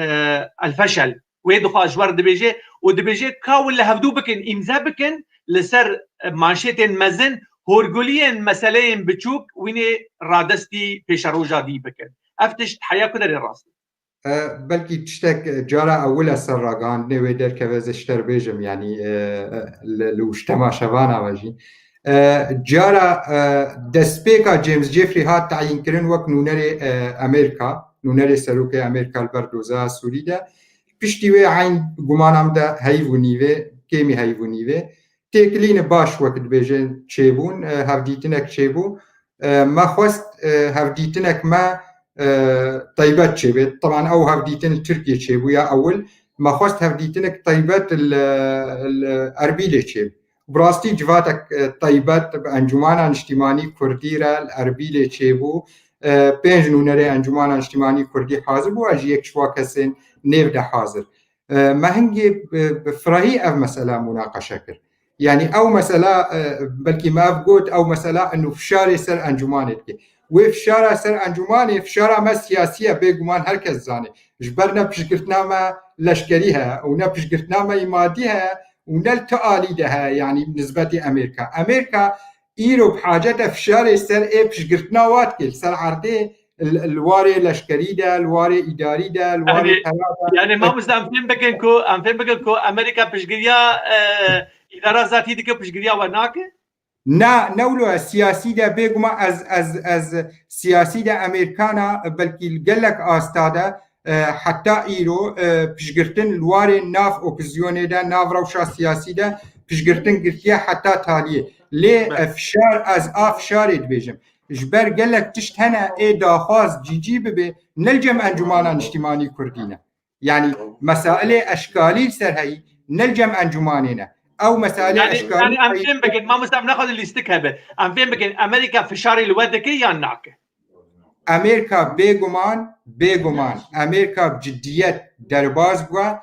el feşel. Wê dixwaz ji we re dibêje û dibêje ka win li hevdû bikin, îmze bikin li ser, e, manşetên mezin, horguliyên meseleyên biçûk wînê radestî pêşeroja dî bikin. Ev tişt heya ku derê rast e. E, belkî tiştek, e, cara ewil e ser ragihandinê wê derkeve, ez ê ji te re bêjim, yanî, e, e, li, li û ji temaşevana ve jî. E, cara, e, destpêka James Jeffrey hat teyînkirin wek nûnerê, e, Amerîka, nûnerê serokê Amerîka li ber doza Sûrî de. Piştî wê eyn gumana min de heyv û nîvê, kêmî heyv û nîvê. Têkilîne baş wek dibêjin çêbûn, e, hevdîtinek çêbû. E, me xwest, e, hevdîtinek me, e, taybet çêbê. Teban ew hevdîtin li Tirkiyê çêbû ya ewil. Me xwest hevdîtinek taybet li, li Erbîlê çêbû. Bi rastî civatek, e, taybet bi Encûmana Niştîmanî Kurdî re li Erbîlê çêbû. E, pênc nûnerê Encûmana Niştîmanî Kurdî hazir bû, ez ji yek ji wa kesên nêv de hazir. E, me hingê, e, bi firehî ev mesela munaqeşe kir. Yanî ew mesela, e, belkî me ev got, ew mesela eno fişarê ser encûmanê dike. Wê fişara ser encûmanê, fişara me siyasî ye, bêguman her kes zane. Ji ber ne piştgirtina me leşkerî heye û ne piştgirtina me yî madî heye û ne li ti alî de heye, yanî nisbetê Amerîka. Amerîka îro bi hacet e fişarê ser ê piştgirtina wa dike, li ser erdê, li, li warê leşkerî de, li warê îdarî de, li warê Yani, pera de. yani mamoste, em fêm bikin ku, em fêm bikin ku Amerîka piştgiriya, e, îdara zatî dike, piştgiriya we nake? Na, ne wilo, ez siyasî de bêguman, ez, ez, ez siyasî de Amerîkana, belkî li gelek asta de, e, heta îro, e, piştgirtin li warê nav opozîsyonê de, nav rewşa siyasî de piştgirtin girtiye heta taliyê. Lê, Be- e, fişar, ez a fişarê dibêjim. Ji ber gelek tişt hene ê daxwaz cîcî bibe, ne li cem Encûmana Niştîmanî Kurdî ne. Yanî mesailê eşkalî li ser heyî, ne li cem encûmanê ne. Ew mesailê Yani, eşkalî yani em heyî fêm bikin, mamoste, em nexwazin lîstik hebe. Em fêm bikin, Amerîka fişarê li we dike yan nake? Amerîka bêguman, bêguman, Amerîka bi ciddiyet derbaz bûye,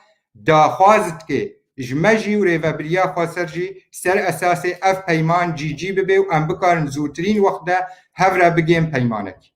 daxwaz dike ji me jî û rêvebiriya xweser jî ser esasê ev peyman cîcî bibe û em bikarin zûtirîn wext de hev re bigên peymanekî.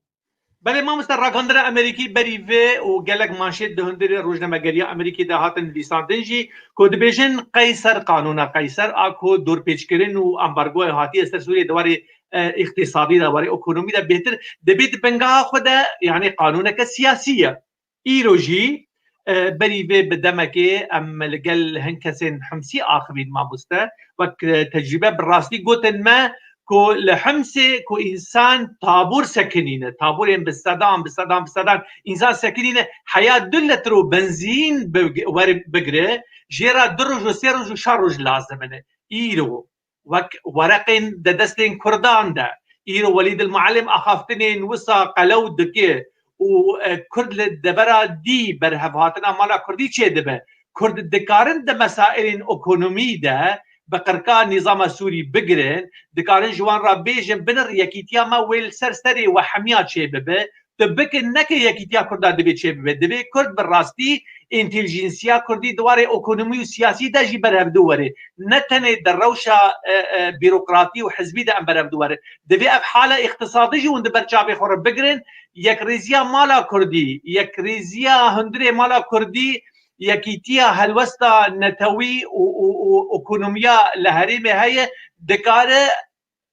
Belê mamoste, ragihandina Amerîkî berî vê û gelek manşêt di hundirê rojnamegeriya Amerîkî de hatin nivîsandin jî ku dibêjin Qeyser, qanûna Qeyser a ku dorpêçkirin û ambargoya hatiye ser Sûriyê di warê, e, îqtîsadî de, warê ekonomî de bêhtir dibê di bingeha xwe de, yanî qanûneke siyasî ye. Îro jî, e, berî vê bi demekê em li gel hin kesên Himsî axivîn mamoste. Wek, e, tecrûbe bi rastî gotin me ku li Himsê ku însan tabûr sekinîne, tabûrên bi sedan, bi sedan, bi sedan însan sekinîne, heya du litro benzîn bi-, wer-, bigire, jê re du roj û sê roj û şeş roj lazim in. Îro wek wereqên di destên Kurdan de. Îro Welîd el Muallim axaftinên wisa qelew dike û, e, Kurd li devera dî berhevhatina mala Kurdî çêdibe. Kurd dikarin di mesailên ekonomî de bi qirka nîzama Sûrî bigirin, dikarin ji wan re bêjin, binir yekîtiya me wê li ser serê we hemiya çêbibe. Tu bikin neke yekîtiya Kurda divê çêbibe. Divê Kurd bi rastî întêlijînsiya Kurdî di warê ekonomî û siyasî de jî berhevdû were. Ne tenê di rewşa, e, e, bîrokratî û hizbî de em berhevdû werin. Divê ev hala îqtisadî jî hûn di ber çavê xwe re bigirin. Yekrêziya mala Kurdî, yekrêziya hundirê mala Kurdî, yekîtiya helwesta netewî û, û, û ekonomiya li herêmê heye, dikare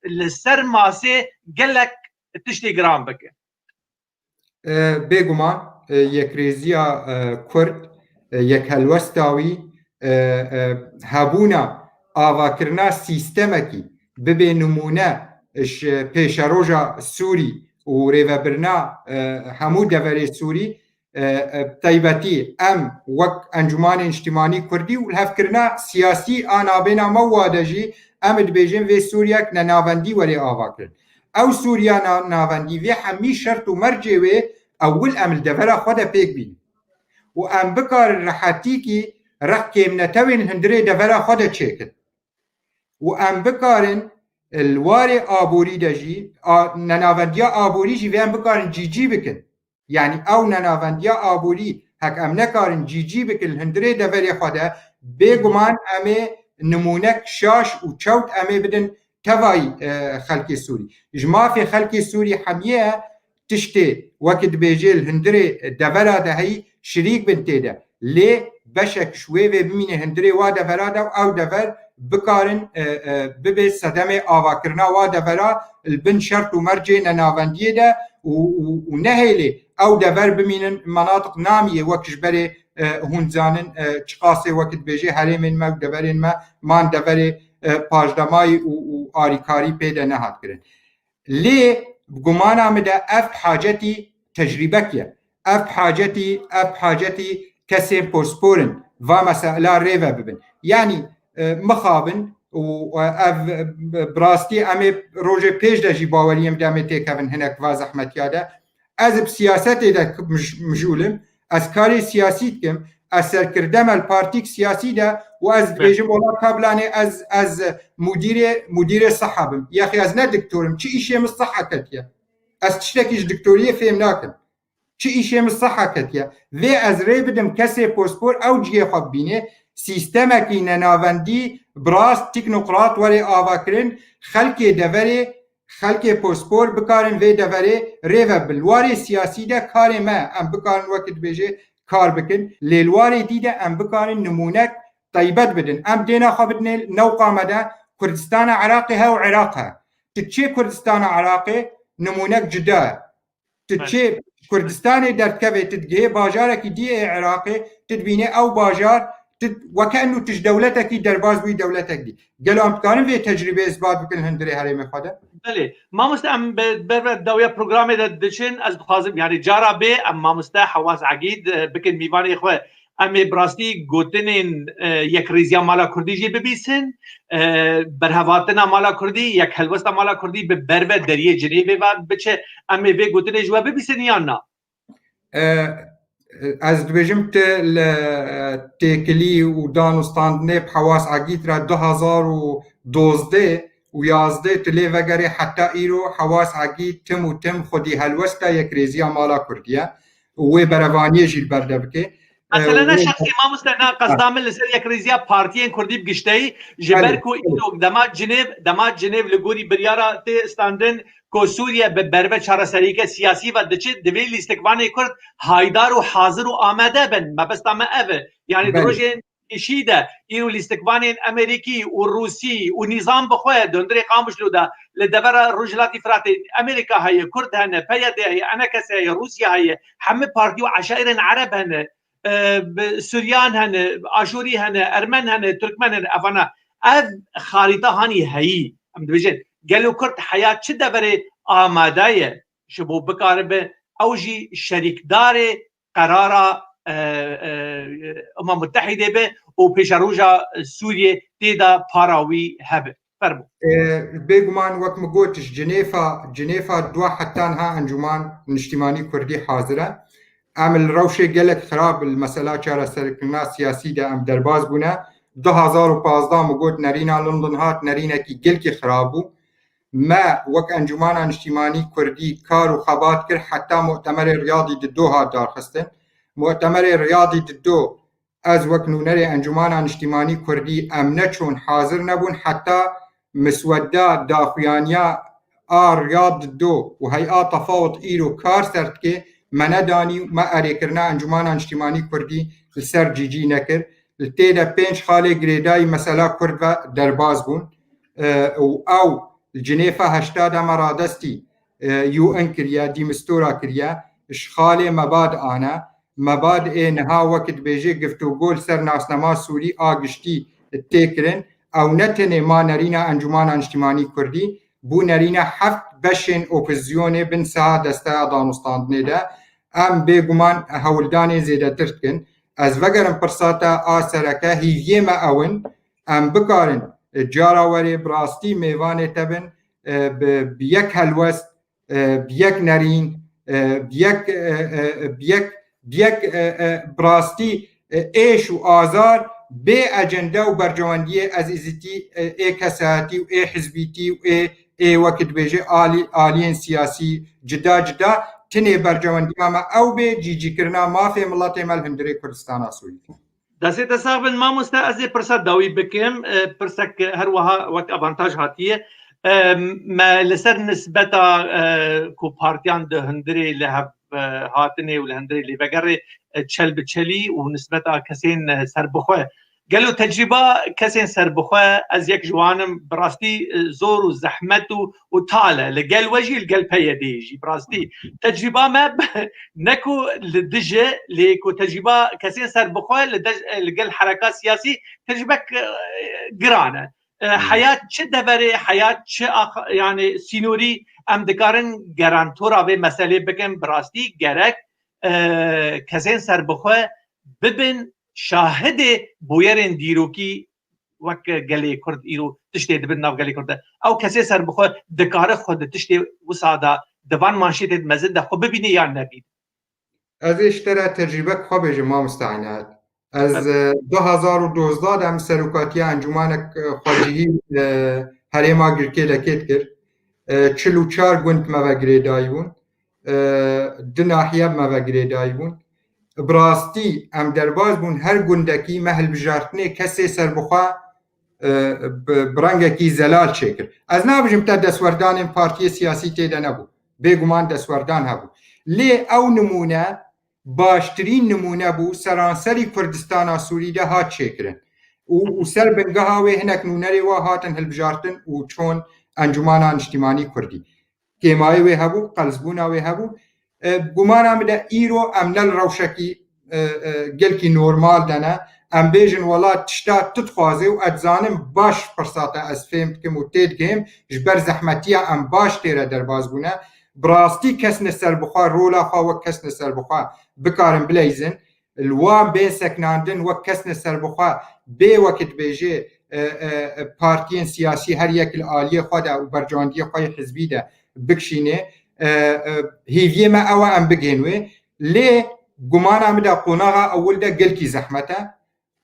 li ser masê gelek tiştê giran bike. E, bêguman, e, yekrêziya, e, Kurd, e, yekhelwesta wî, e, e, hebûna avakirina sîstemekî bibê nimûne ji pêşeroja Sûrî û rêvebirina, e, hemû deverê Sûrî, e, e, taybetî em wek Encûmanê Niştimanî Kurdî û lihevkirina siyasî a nabêna me wa de jî em dibêjin vê Sûriyek nenavendî were avakirin. Ew Sûriya na-, navendî vê hemî şert û mercê wê ewil em li devera xwe de pêk bînin. Û em bikarin rehetîkî rex kêmnetewên hundirê devera xwe de çêkin. Û em bikarin li warê aborî de jî, a, nenavendiya aborî jî vê em bikarin cîcî bikin. Yanî ew nenavendiya aborî hek em nekarin cîcî bikin li hundirê deverê xwe de, bêguman em ê nimûnek şaş û çewt em ê bidin tevayî, e, xelkê Sûrî. Ji mafê xelkê Sûrî hemiye tiştê wekî dibêjê li hundirê devera de heyî şirîk bin tê de. Lê beşek ji wê vê bimîne hundirê wa devera de û ew dever bikarin, e, e, bibe sedemê avakirina wa devera li bin şert û mercê nenavendiyê de û, û, û nehêlê ew dever bimînin menatiq namiyê wek ji berê, e, hûn dizanin, e, çiqasê wekî dibêjê herêmên me û deverên me man deverê, e, paşdemayî û, û arîkarî pê de nehat kirin. Lê bi gumana min de ev hacetî tecrîbek ye. Ev hacetî, ev hacetî kesên porspor in va mesela rê ve bibin. Yanî, e, mixabin û, e, ev, e, bi rastî em ê rojê pêş de jî baweriyê min de em ê têkevin hinek va zehmetiya de. Ez bi siyasetê de mij-, mijûl im. Ez karê siyasî dikim. Ez serkirde me li partîk siyasî de û ez dibêjim wela kablanê ez, ez mudîrê, mudîrê siha bim. Yexî ez ne diktor im. Çi îşê min siha ketiye? Ez tiştekî ji diktoriyê fêm nakim. Çi îşê min siha ketiye? Vê ez rê bidim kesê pospor ew cihê xwe bibîne. Sîstemekî nenavendî, bi rast, teknokrat were avakirin, xelkê deverê, xelkê pospor bikarin vê deverê rê ve bin. Li warê siyasî de karê me, em bikarin wekî dibêje kar bikin. Lê li warê dî de em bikarin nimûnek taybet bidin. Em dêna xwe bidinê newqa me de Kurdistana Iraqê he û Iraq he. Tu çê Kurdistana Iraqê nimûnek cuda ye. Tu çê Kurdistanê derdikevê, tu digihê bajarekî dî ê Iraqê, tu dibînê ew bajar, tu weke enû tu ji dewletekî derbas bûyî dewletek dî. Gelo em dikarin vê tecrîbê isbat bikin li hundirê herêmê xwe de? Belê. Mamoste, em bi, ber ve dawiya programê de diçin, ez dixwazim, yani cara bê, em mamoste Hewas Egîd, e, bikin mîvanê xwe. Em ê bi rastî gotinên, e, yekrêziya mala Kurdî jî bibîsin, e, berhevatina mala Kurdî, yekhelwesta mala Kurdî bi berve deriyê Cinêvê ve biçe. Em ê vê gotinê ji we bibîsin yan na? E, ez dibêjim tu li, e, têkilî û dan û standinê bi Hewas Egîd re du hezar û dozdeh û yazdeh tu lê vegerê heta îro Hewas Egîd tim û tim xwedî helwesta yekrêziya mala Kurdî ye û wê berevaniyê jî li ber de bike. Meselena şexsî mamoste, na qesda min li ser yekrêziya partiyên Kurdî bi gişteyî, ji ber ku îro dema Cinêv, dema Cinêv li gorî biryara tê standin ku Sûriye bi berve çareseriyeke siyasî ve diçe, divê lîstikvanê Kurd haydar û hazir û amade bin. Mebesta me ev e. Yani di rojên pêşî de îro lîstikvanên Amerîkî û Rûsî û nîzam bi xwe di hundirê Qamişlo de li devera Rojhilatî Firatê Amerîka heye, Kurd hene, P Y D heye, E N K S heye, Rûsya heye, hemî partî û eşaîrên Ereb hene. E, bi Suryan hene, Aşûrî hene, Ermen hene, Tirkmen hene, evana. Ev xarîta hanî heyî, em dibêjin, gelo Kurd heya çi deverê amade ye, ji bo bikaribe ew jî şerîkdarê qerara, e, e, Umma Mutehîdê be û pêşeroja Sûriyê tê de para wî hebe. Fermo. E, bêguman wek min got, ji Cinêfa, Cinêfa dua heta niha Encûman Niştimanî Kurdî hazir e. Em li rewşê gelek xirab li mesela çareserkirina siyasî de em derbas bûne. Du hezar û pazdeh min got nerîna London hat, nerînekî gelkî xirab bû. Me wek Encûmana Niştimanî Kurdî kar û xebat kir heta Mutemerê Riyadî di Doha darxistin. Mutemerê Riyadî di Do ez wek nûnerê Encûmana Niştimanî Kurdî em neçûn hazir nebûn heta misweda daxuyaniya a Riyad di Do û hey'a tefawit îro kar ser dike me nedanî û me erêkirina Encûmana Niştimanî Kurdî li ser cîcî nekir. Li tê de pênc xalê girêdayî mesela Kurd ve derbas bûn, e, û ew li Cinêfa heşta de me radestî, e, U N kiriye, dîmistora kiriye, ji xalê Mebad ane. Mebad ê niha wekî dibêje giftûgo li ser nasnama Sûrî a giştî tê kirin. Ew ne tenê ma nerîna Encûmana Niştimanî Kurdî, bû nerîna heft beşên opozîsyonê bin saha desteya danûstandinê de. Em bêguman hewldanên zêdetir dikin. Ez vegerim pirsa te a sereke, hîviyê me ew in, em bikarin, e, cara werê bi rastî mêvanê te bin, e, bi, bi yek helwest, e, bi yek nerîn, e, bi yek, e, e, bi yek, bi yek, e, e, bi rastî, e, êş û azar bê ecende û bercewendiyê ez êzîdî, e, ê kesayetî û ê hizbîtî û ê, ê wekî dibêje alî-, aliyên siyasî cida cida, tinê bercewendiya me ew bê, cîcîkirina mafê miletê me li hundirê Kurdistana Sûrî. Destê te sax bin mamoste, ez ê pirsa dawî bikim. E, pirsek her wiha wek avantaj hatiye. E, me li ser nisbeta, e, ku partiyan di hundirê li hev, e, hatinê û li hundirê lêvegerê, e, çel bi çelî û nisbeta kesên, e, serbixwe. Gelo tecrîba kesên serbixwe, ez yek ji wan im, bi rastî, e, zor û zehmet û, û tal e. Li gel we jî, li gel P Y D'ê jî, bi rastî. Tecrîba me ne ku li dij e, lê ku tecrîba kesên serbixwe li dej-, li gel hereka siyasî tecrîbek, e, giran e. E, Hmm. Heya çi deverê, heya çi ax-, yani sînorî em dikarin garantora vê meselê bikin, bi rastî gerek, e, kesên serbixwe bibin şahidê bûyerên dîrokî wek gelê Kurd îro tiştê dibin nav gelê Kurd de. Ew kesê serbixwe dikare xwe di tiştê wisa de, di van manşetê mezin de xwe bibîne yan nebîne? Ez ê ji te re tecrîbek xwe bêjim, mamoste Eynal. Ez, Evet. e, du hazar û dozdeh de em serokatiya encûmanek, e, xwecihî, e, herêma Girkê Lekê dikir. E, çil û çar gund me ve girêdayî bûn. E, du nahiye me ve girêdayî bûn. Bi rastî em derbas bûn, her gundekî me hilbijartinê kesê serbixwe, e, bi, bi rengekî zelal çêkir. Ez nabêjim te destwerdanên partiyê siyasî tê de nebû. Bêguman destwerdan hebû. Lê ew nimûne baştirîn nimûne bû, seranserî Kurdistana Sûrî de hat çêkirin. Û, û ser bingeha wê hinek nûnerê wa hatin hilbijartin û çûn Encûmana Niştîmanî Kurdî. Kêmayê wê hebû, qelsbûna wê hebû. E, gumana min de îro em ne li rewşekî, e, e, gelkî normal de ne. Em bêjin, wela tişta tu dixwazê û ez dizanim baş pirsa te ez fêm dikim û têdigihêm, ji ber zehmetiya em baş tê re derbas bûne. Bi rastî kesne serbixwe, rola xwe wek kesne serbixwe bikarin bileyzin. Li wan bên sekinandin wek kesne serbixwe bê wekî dibêjê, e, e, e, partiyên siyasî her yek li aliyê xwe de û bercewendiyê xwe yê hizbî de bikişînê. E, e, hêviyê me ew e em bigihên wê. Lê gumana min de qonaxa ewil de gelkî zehmet e.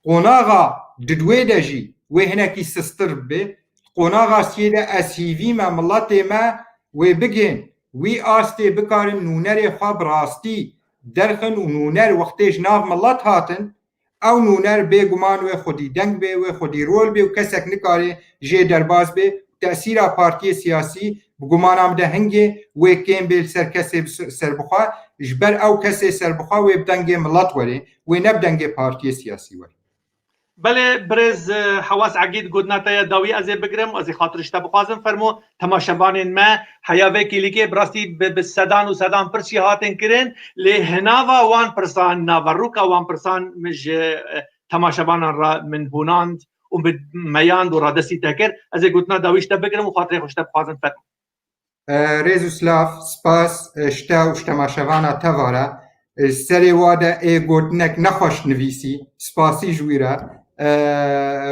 Qonaxa didwê de jî wê hinekî sistir bibe. Qonaxa siyê de ez hêvî me miletê me wê bigihên wî astê, bikarin nûnerê xwe bi rastî derxin û nûner wextê ji nav milet hatin, ew nûner bêguman wê xwedî deng bê, wê xwedî rol bê û kesek nikare jê derbas bê. Tesîra partiyê siyasî bi gumana min de hingê wê kêm bê li ser kesê bi se-, serbixwe, ji ber ew kesê serbixwe wê bi dengê milet werê, wê ne bi dengê partiyê siyasî werê. Belê, birêz, e, Hewas Egîd, gotina te ya dawî ez ê bigirim, ez ê xatir ji te bixwazim, fermo, temaşevanên me, heya vê kêlîkê bi rastî bi, bi sedan û sedan pirsî hatin kirin, lê hinava wan pirsan, naveroka wan pirsan min ji, e, temaşevanan re min hûnand û min meyand û radestî te kir. Ez ê gotina dawî ji te bigirim û xatirê xwe ji te bixwazim, fermo. E, rêz û silav, spas, e, ji te û ji temaşevana te va re. E, serê wa de ê gotinek nexweş nivîsî, spasî ji wî re. E,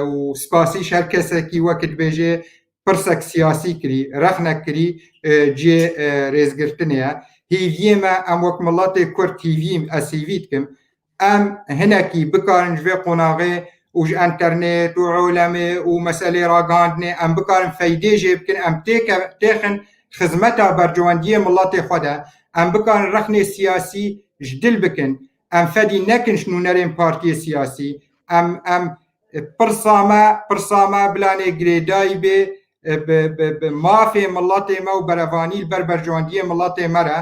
û spasî ji her kesekî wekî dibêjê pirsek siyasî kirî, rexnek kirî, e, cihê, e, rêzgirtinê ye. Hîviyê me, em wek miletê Kurd hîvî, ez hîvî dikim. Em hinekî bikarin ji vê qonaxê û ji enternet û olemê û meselê ragihandinê em bikarin feydê jê bikin, em têke-, têxin xizmeta bercewendiyê miletê xwe de, em bikarin rexnê siyasî ji dil bikin, em fedî nekin ji nûnerên partiyê siyasî, em, em pirsa me, pirsa me bilanê girêdayî bê, bi, bi, bi mafê miletê me û berevanî li ber bercewendiyê miletê me re,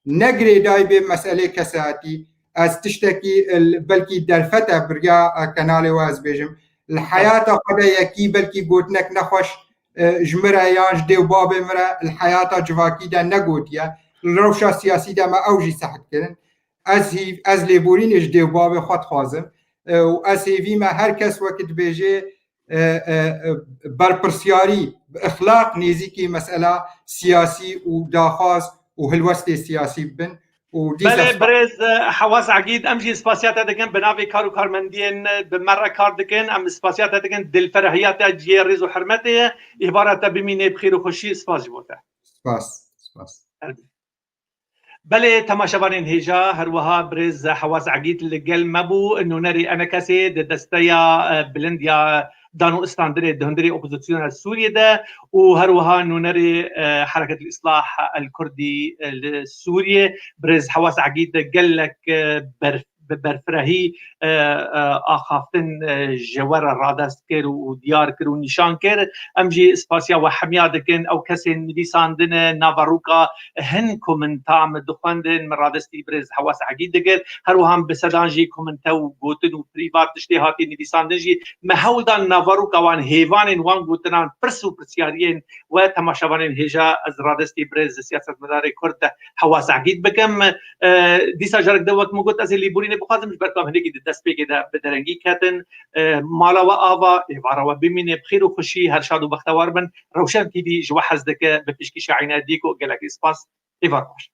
ne girêdayî bê meselê kesayetî. Ez tiştekî, e, belkî derfet e bi riya, e, kenalê we ez bêjim. Li heyata xwe de yekî belkî gotinek nexweş, e, ji min re yan ji dê û babê min re li heyata civakî de negotiye. Li rewşa siyasî de me ew jî seh dikirin. Ez hîv-, ez lêborînê ji dê û babê xwe dixwazim. E, û ez hêvî me her kes wekî dibêjê, e, e, e, berpirsyarî, bi exlaq nêzîkî mesela siyasî û daxwaz û hilwestê siyasî bibin û dîsa Belê, spa- birêz, e, Hewaz Egîd, em jî spasiya te dikin, bi navê kar û karmendiyên, e, bi me re kar dikin, em spasiya te dikin, dilferahiya te cihê rêz û hurmetê ye, êvara te bimîne bi xêr û xweşî, spas ji bo te. Spas, spas. Belê, temaşevanên hêja, her wiha birêz Hewaz Egîd li gel me bû, nûnerê ENKSê di desteya, e, bilind ya dan û istandinê di hundirê opozisyona Sûriyê de û her wiha nûnerê, e, Hereketil Îslah El Kurdî, e, li Sûriyê, birêz Hewaz Egîd gelek, e, ber-, bi berfirehî, e, e, axaftin, e, ji we re radest kir û diyar kir û nîşan kir. Em jî spasiya we hemiya dikin. Ew kesên nivîsandine, naveroka hin komenta min dixwendin, min radestî birêz Hewaz Egîd dikir. Her wiha bi sedan jî komenta û gotin û prîvat tiştê hatî nivîsandin jî me hewl dan naveroka wan, hêvanên wan gotinan, pirs û pirsyariyên we temaşevanên hêja ez radestî birêz siyasetmedarê Kurd Hewaz Egîd bikim. E, dîsa carekê de wek min got, ez ê lêborînê bixwazim, ji ber ku em hinekî di destpêkê de bi derengî ketin. E, mala we ava, êvara we bimîne bi xêr û xweşî, her şad û bextewar bin. Rewşen T V ji we hez dike, bi pişkî Şahîne Dîko, gelekî spas. Êvar baş.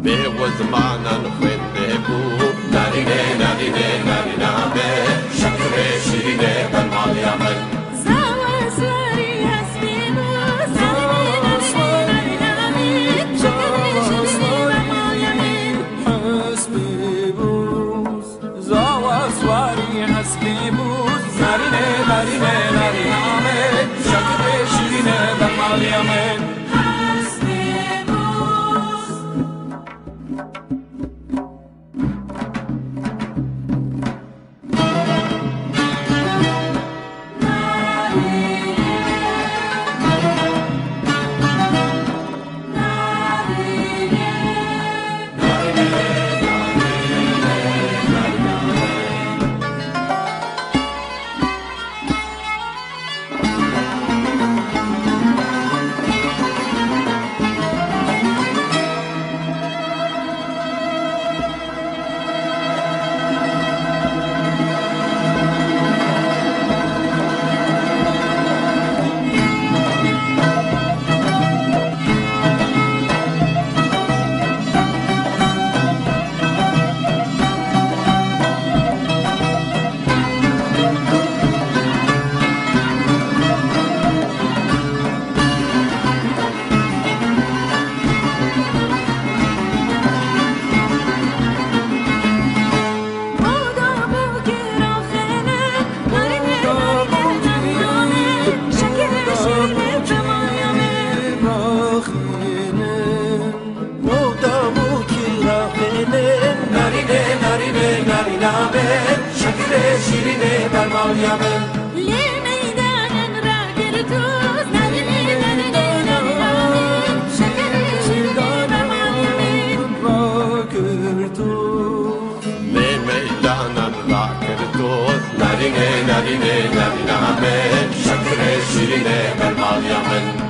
Bê we zimanan xwendê bû, narîne, narîne, narîna be, şekerê şîrîne ber maliya min. Zawa swarî hespî bû, narîne, narîne, narîna be, şekerê şîrîne ber maliya min. Hespî bû. Zawa swarî hespî bû, narîne, narîne, narîna me, şekerê şîrîne ber maliya me. Narîne, narîne, narîna me, şekerê şîrînê ber maliya min. Lê meydanan rakirtûz, narîne, narîne, narîna me, şekerê şîrînê ber maliya min. Rakirtûz. Lê meydanan rakirtûz, narîne, narîne, narîna me, şekerê şîrînê ber maliya min.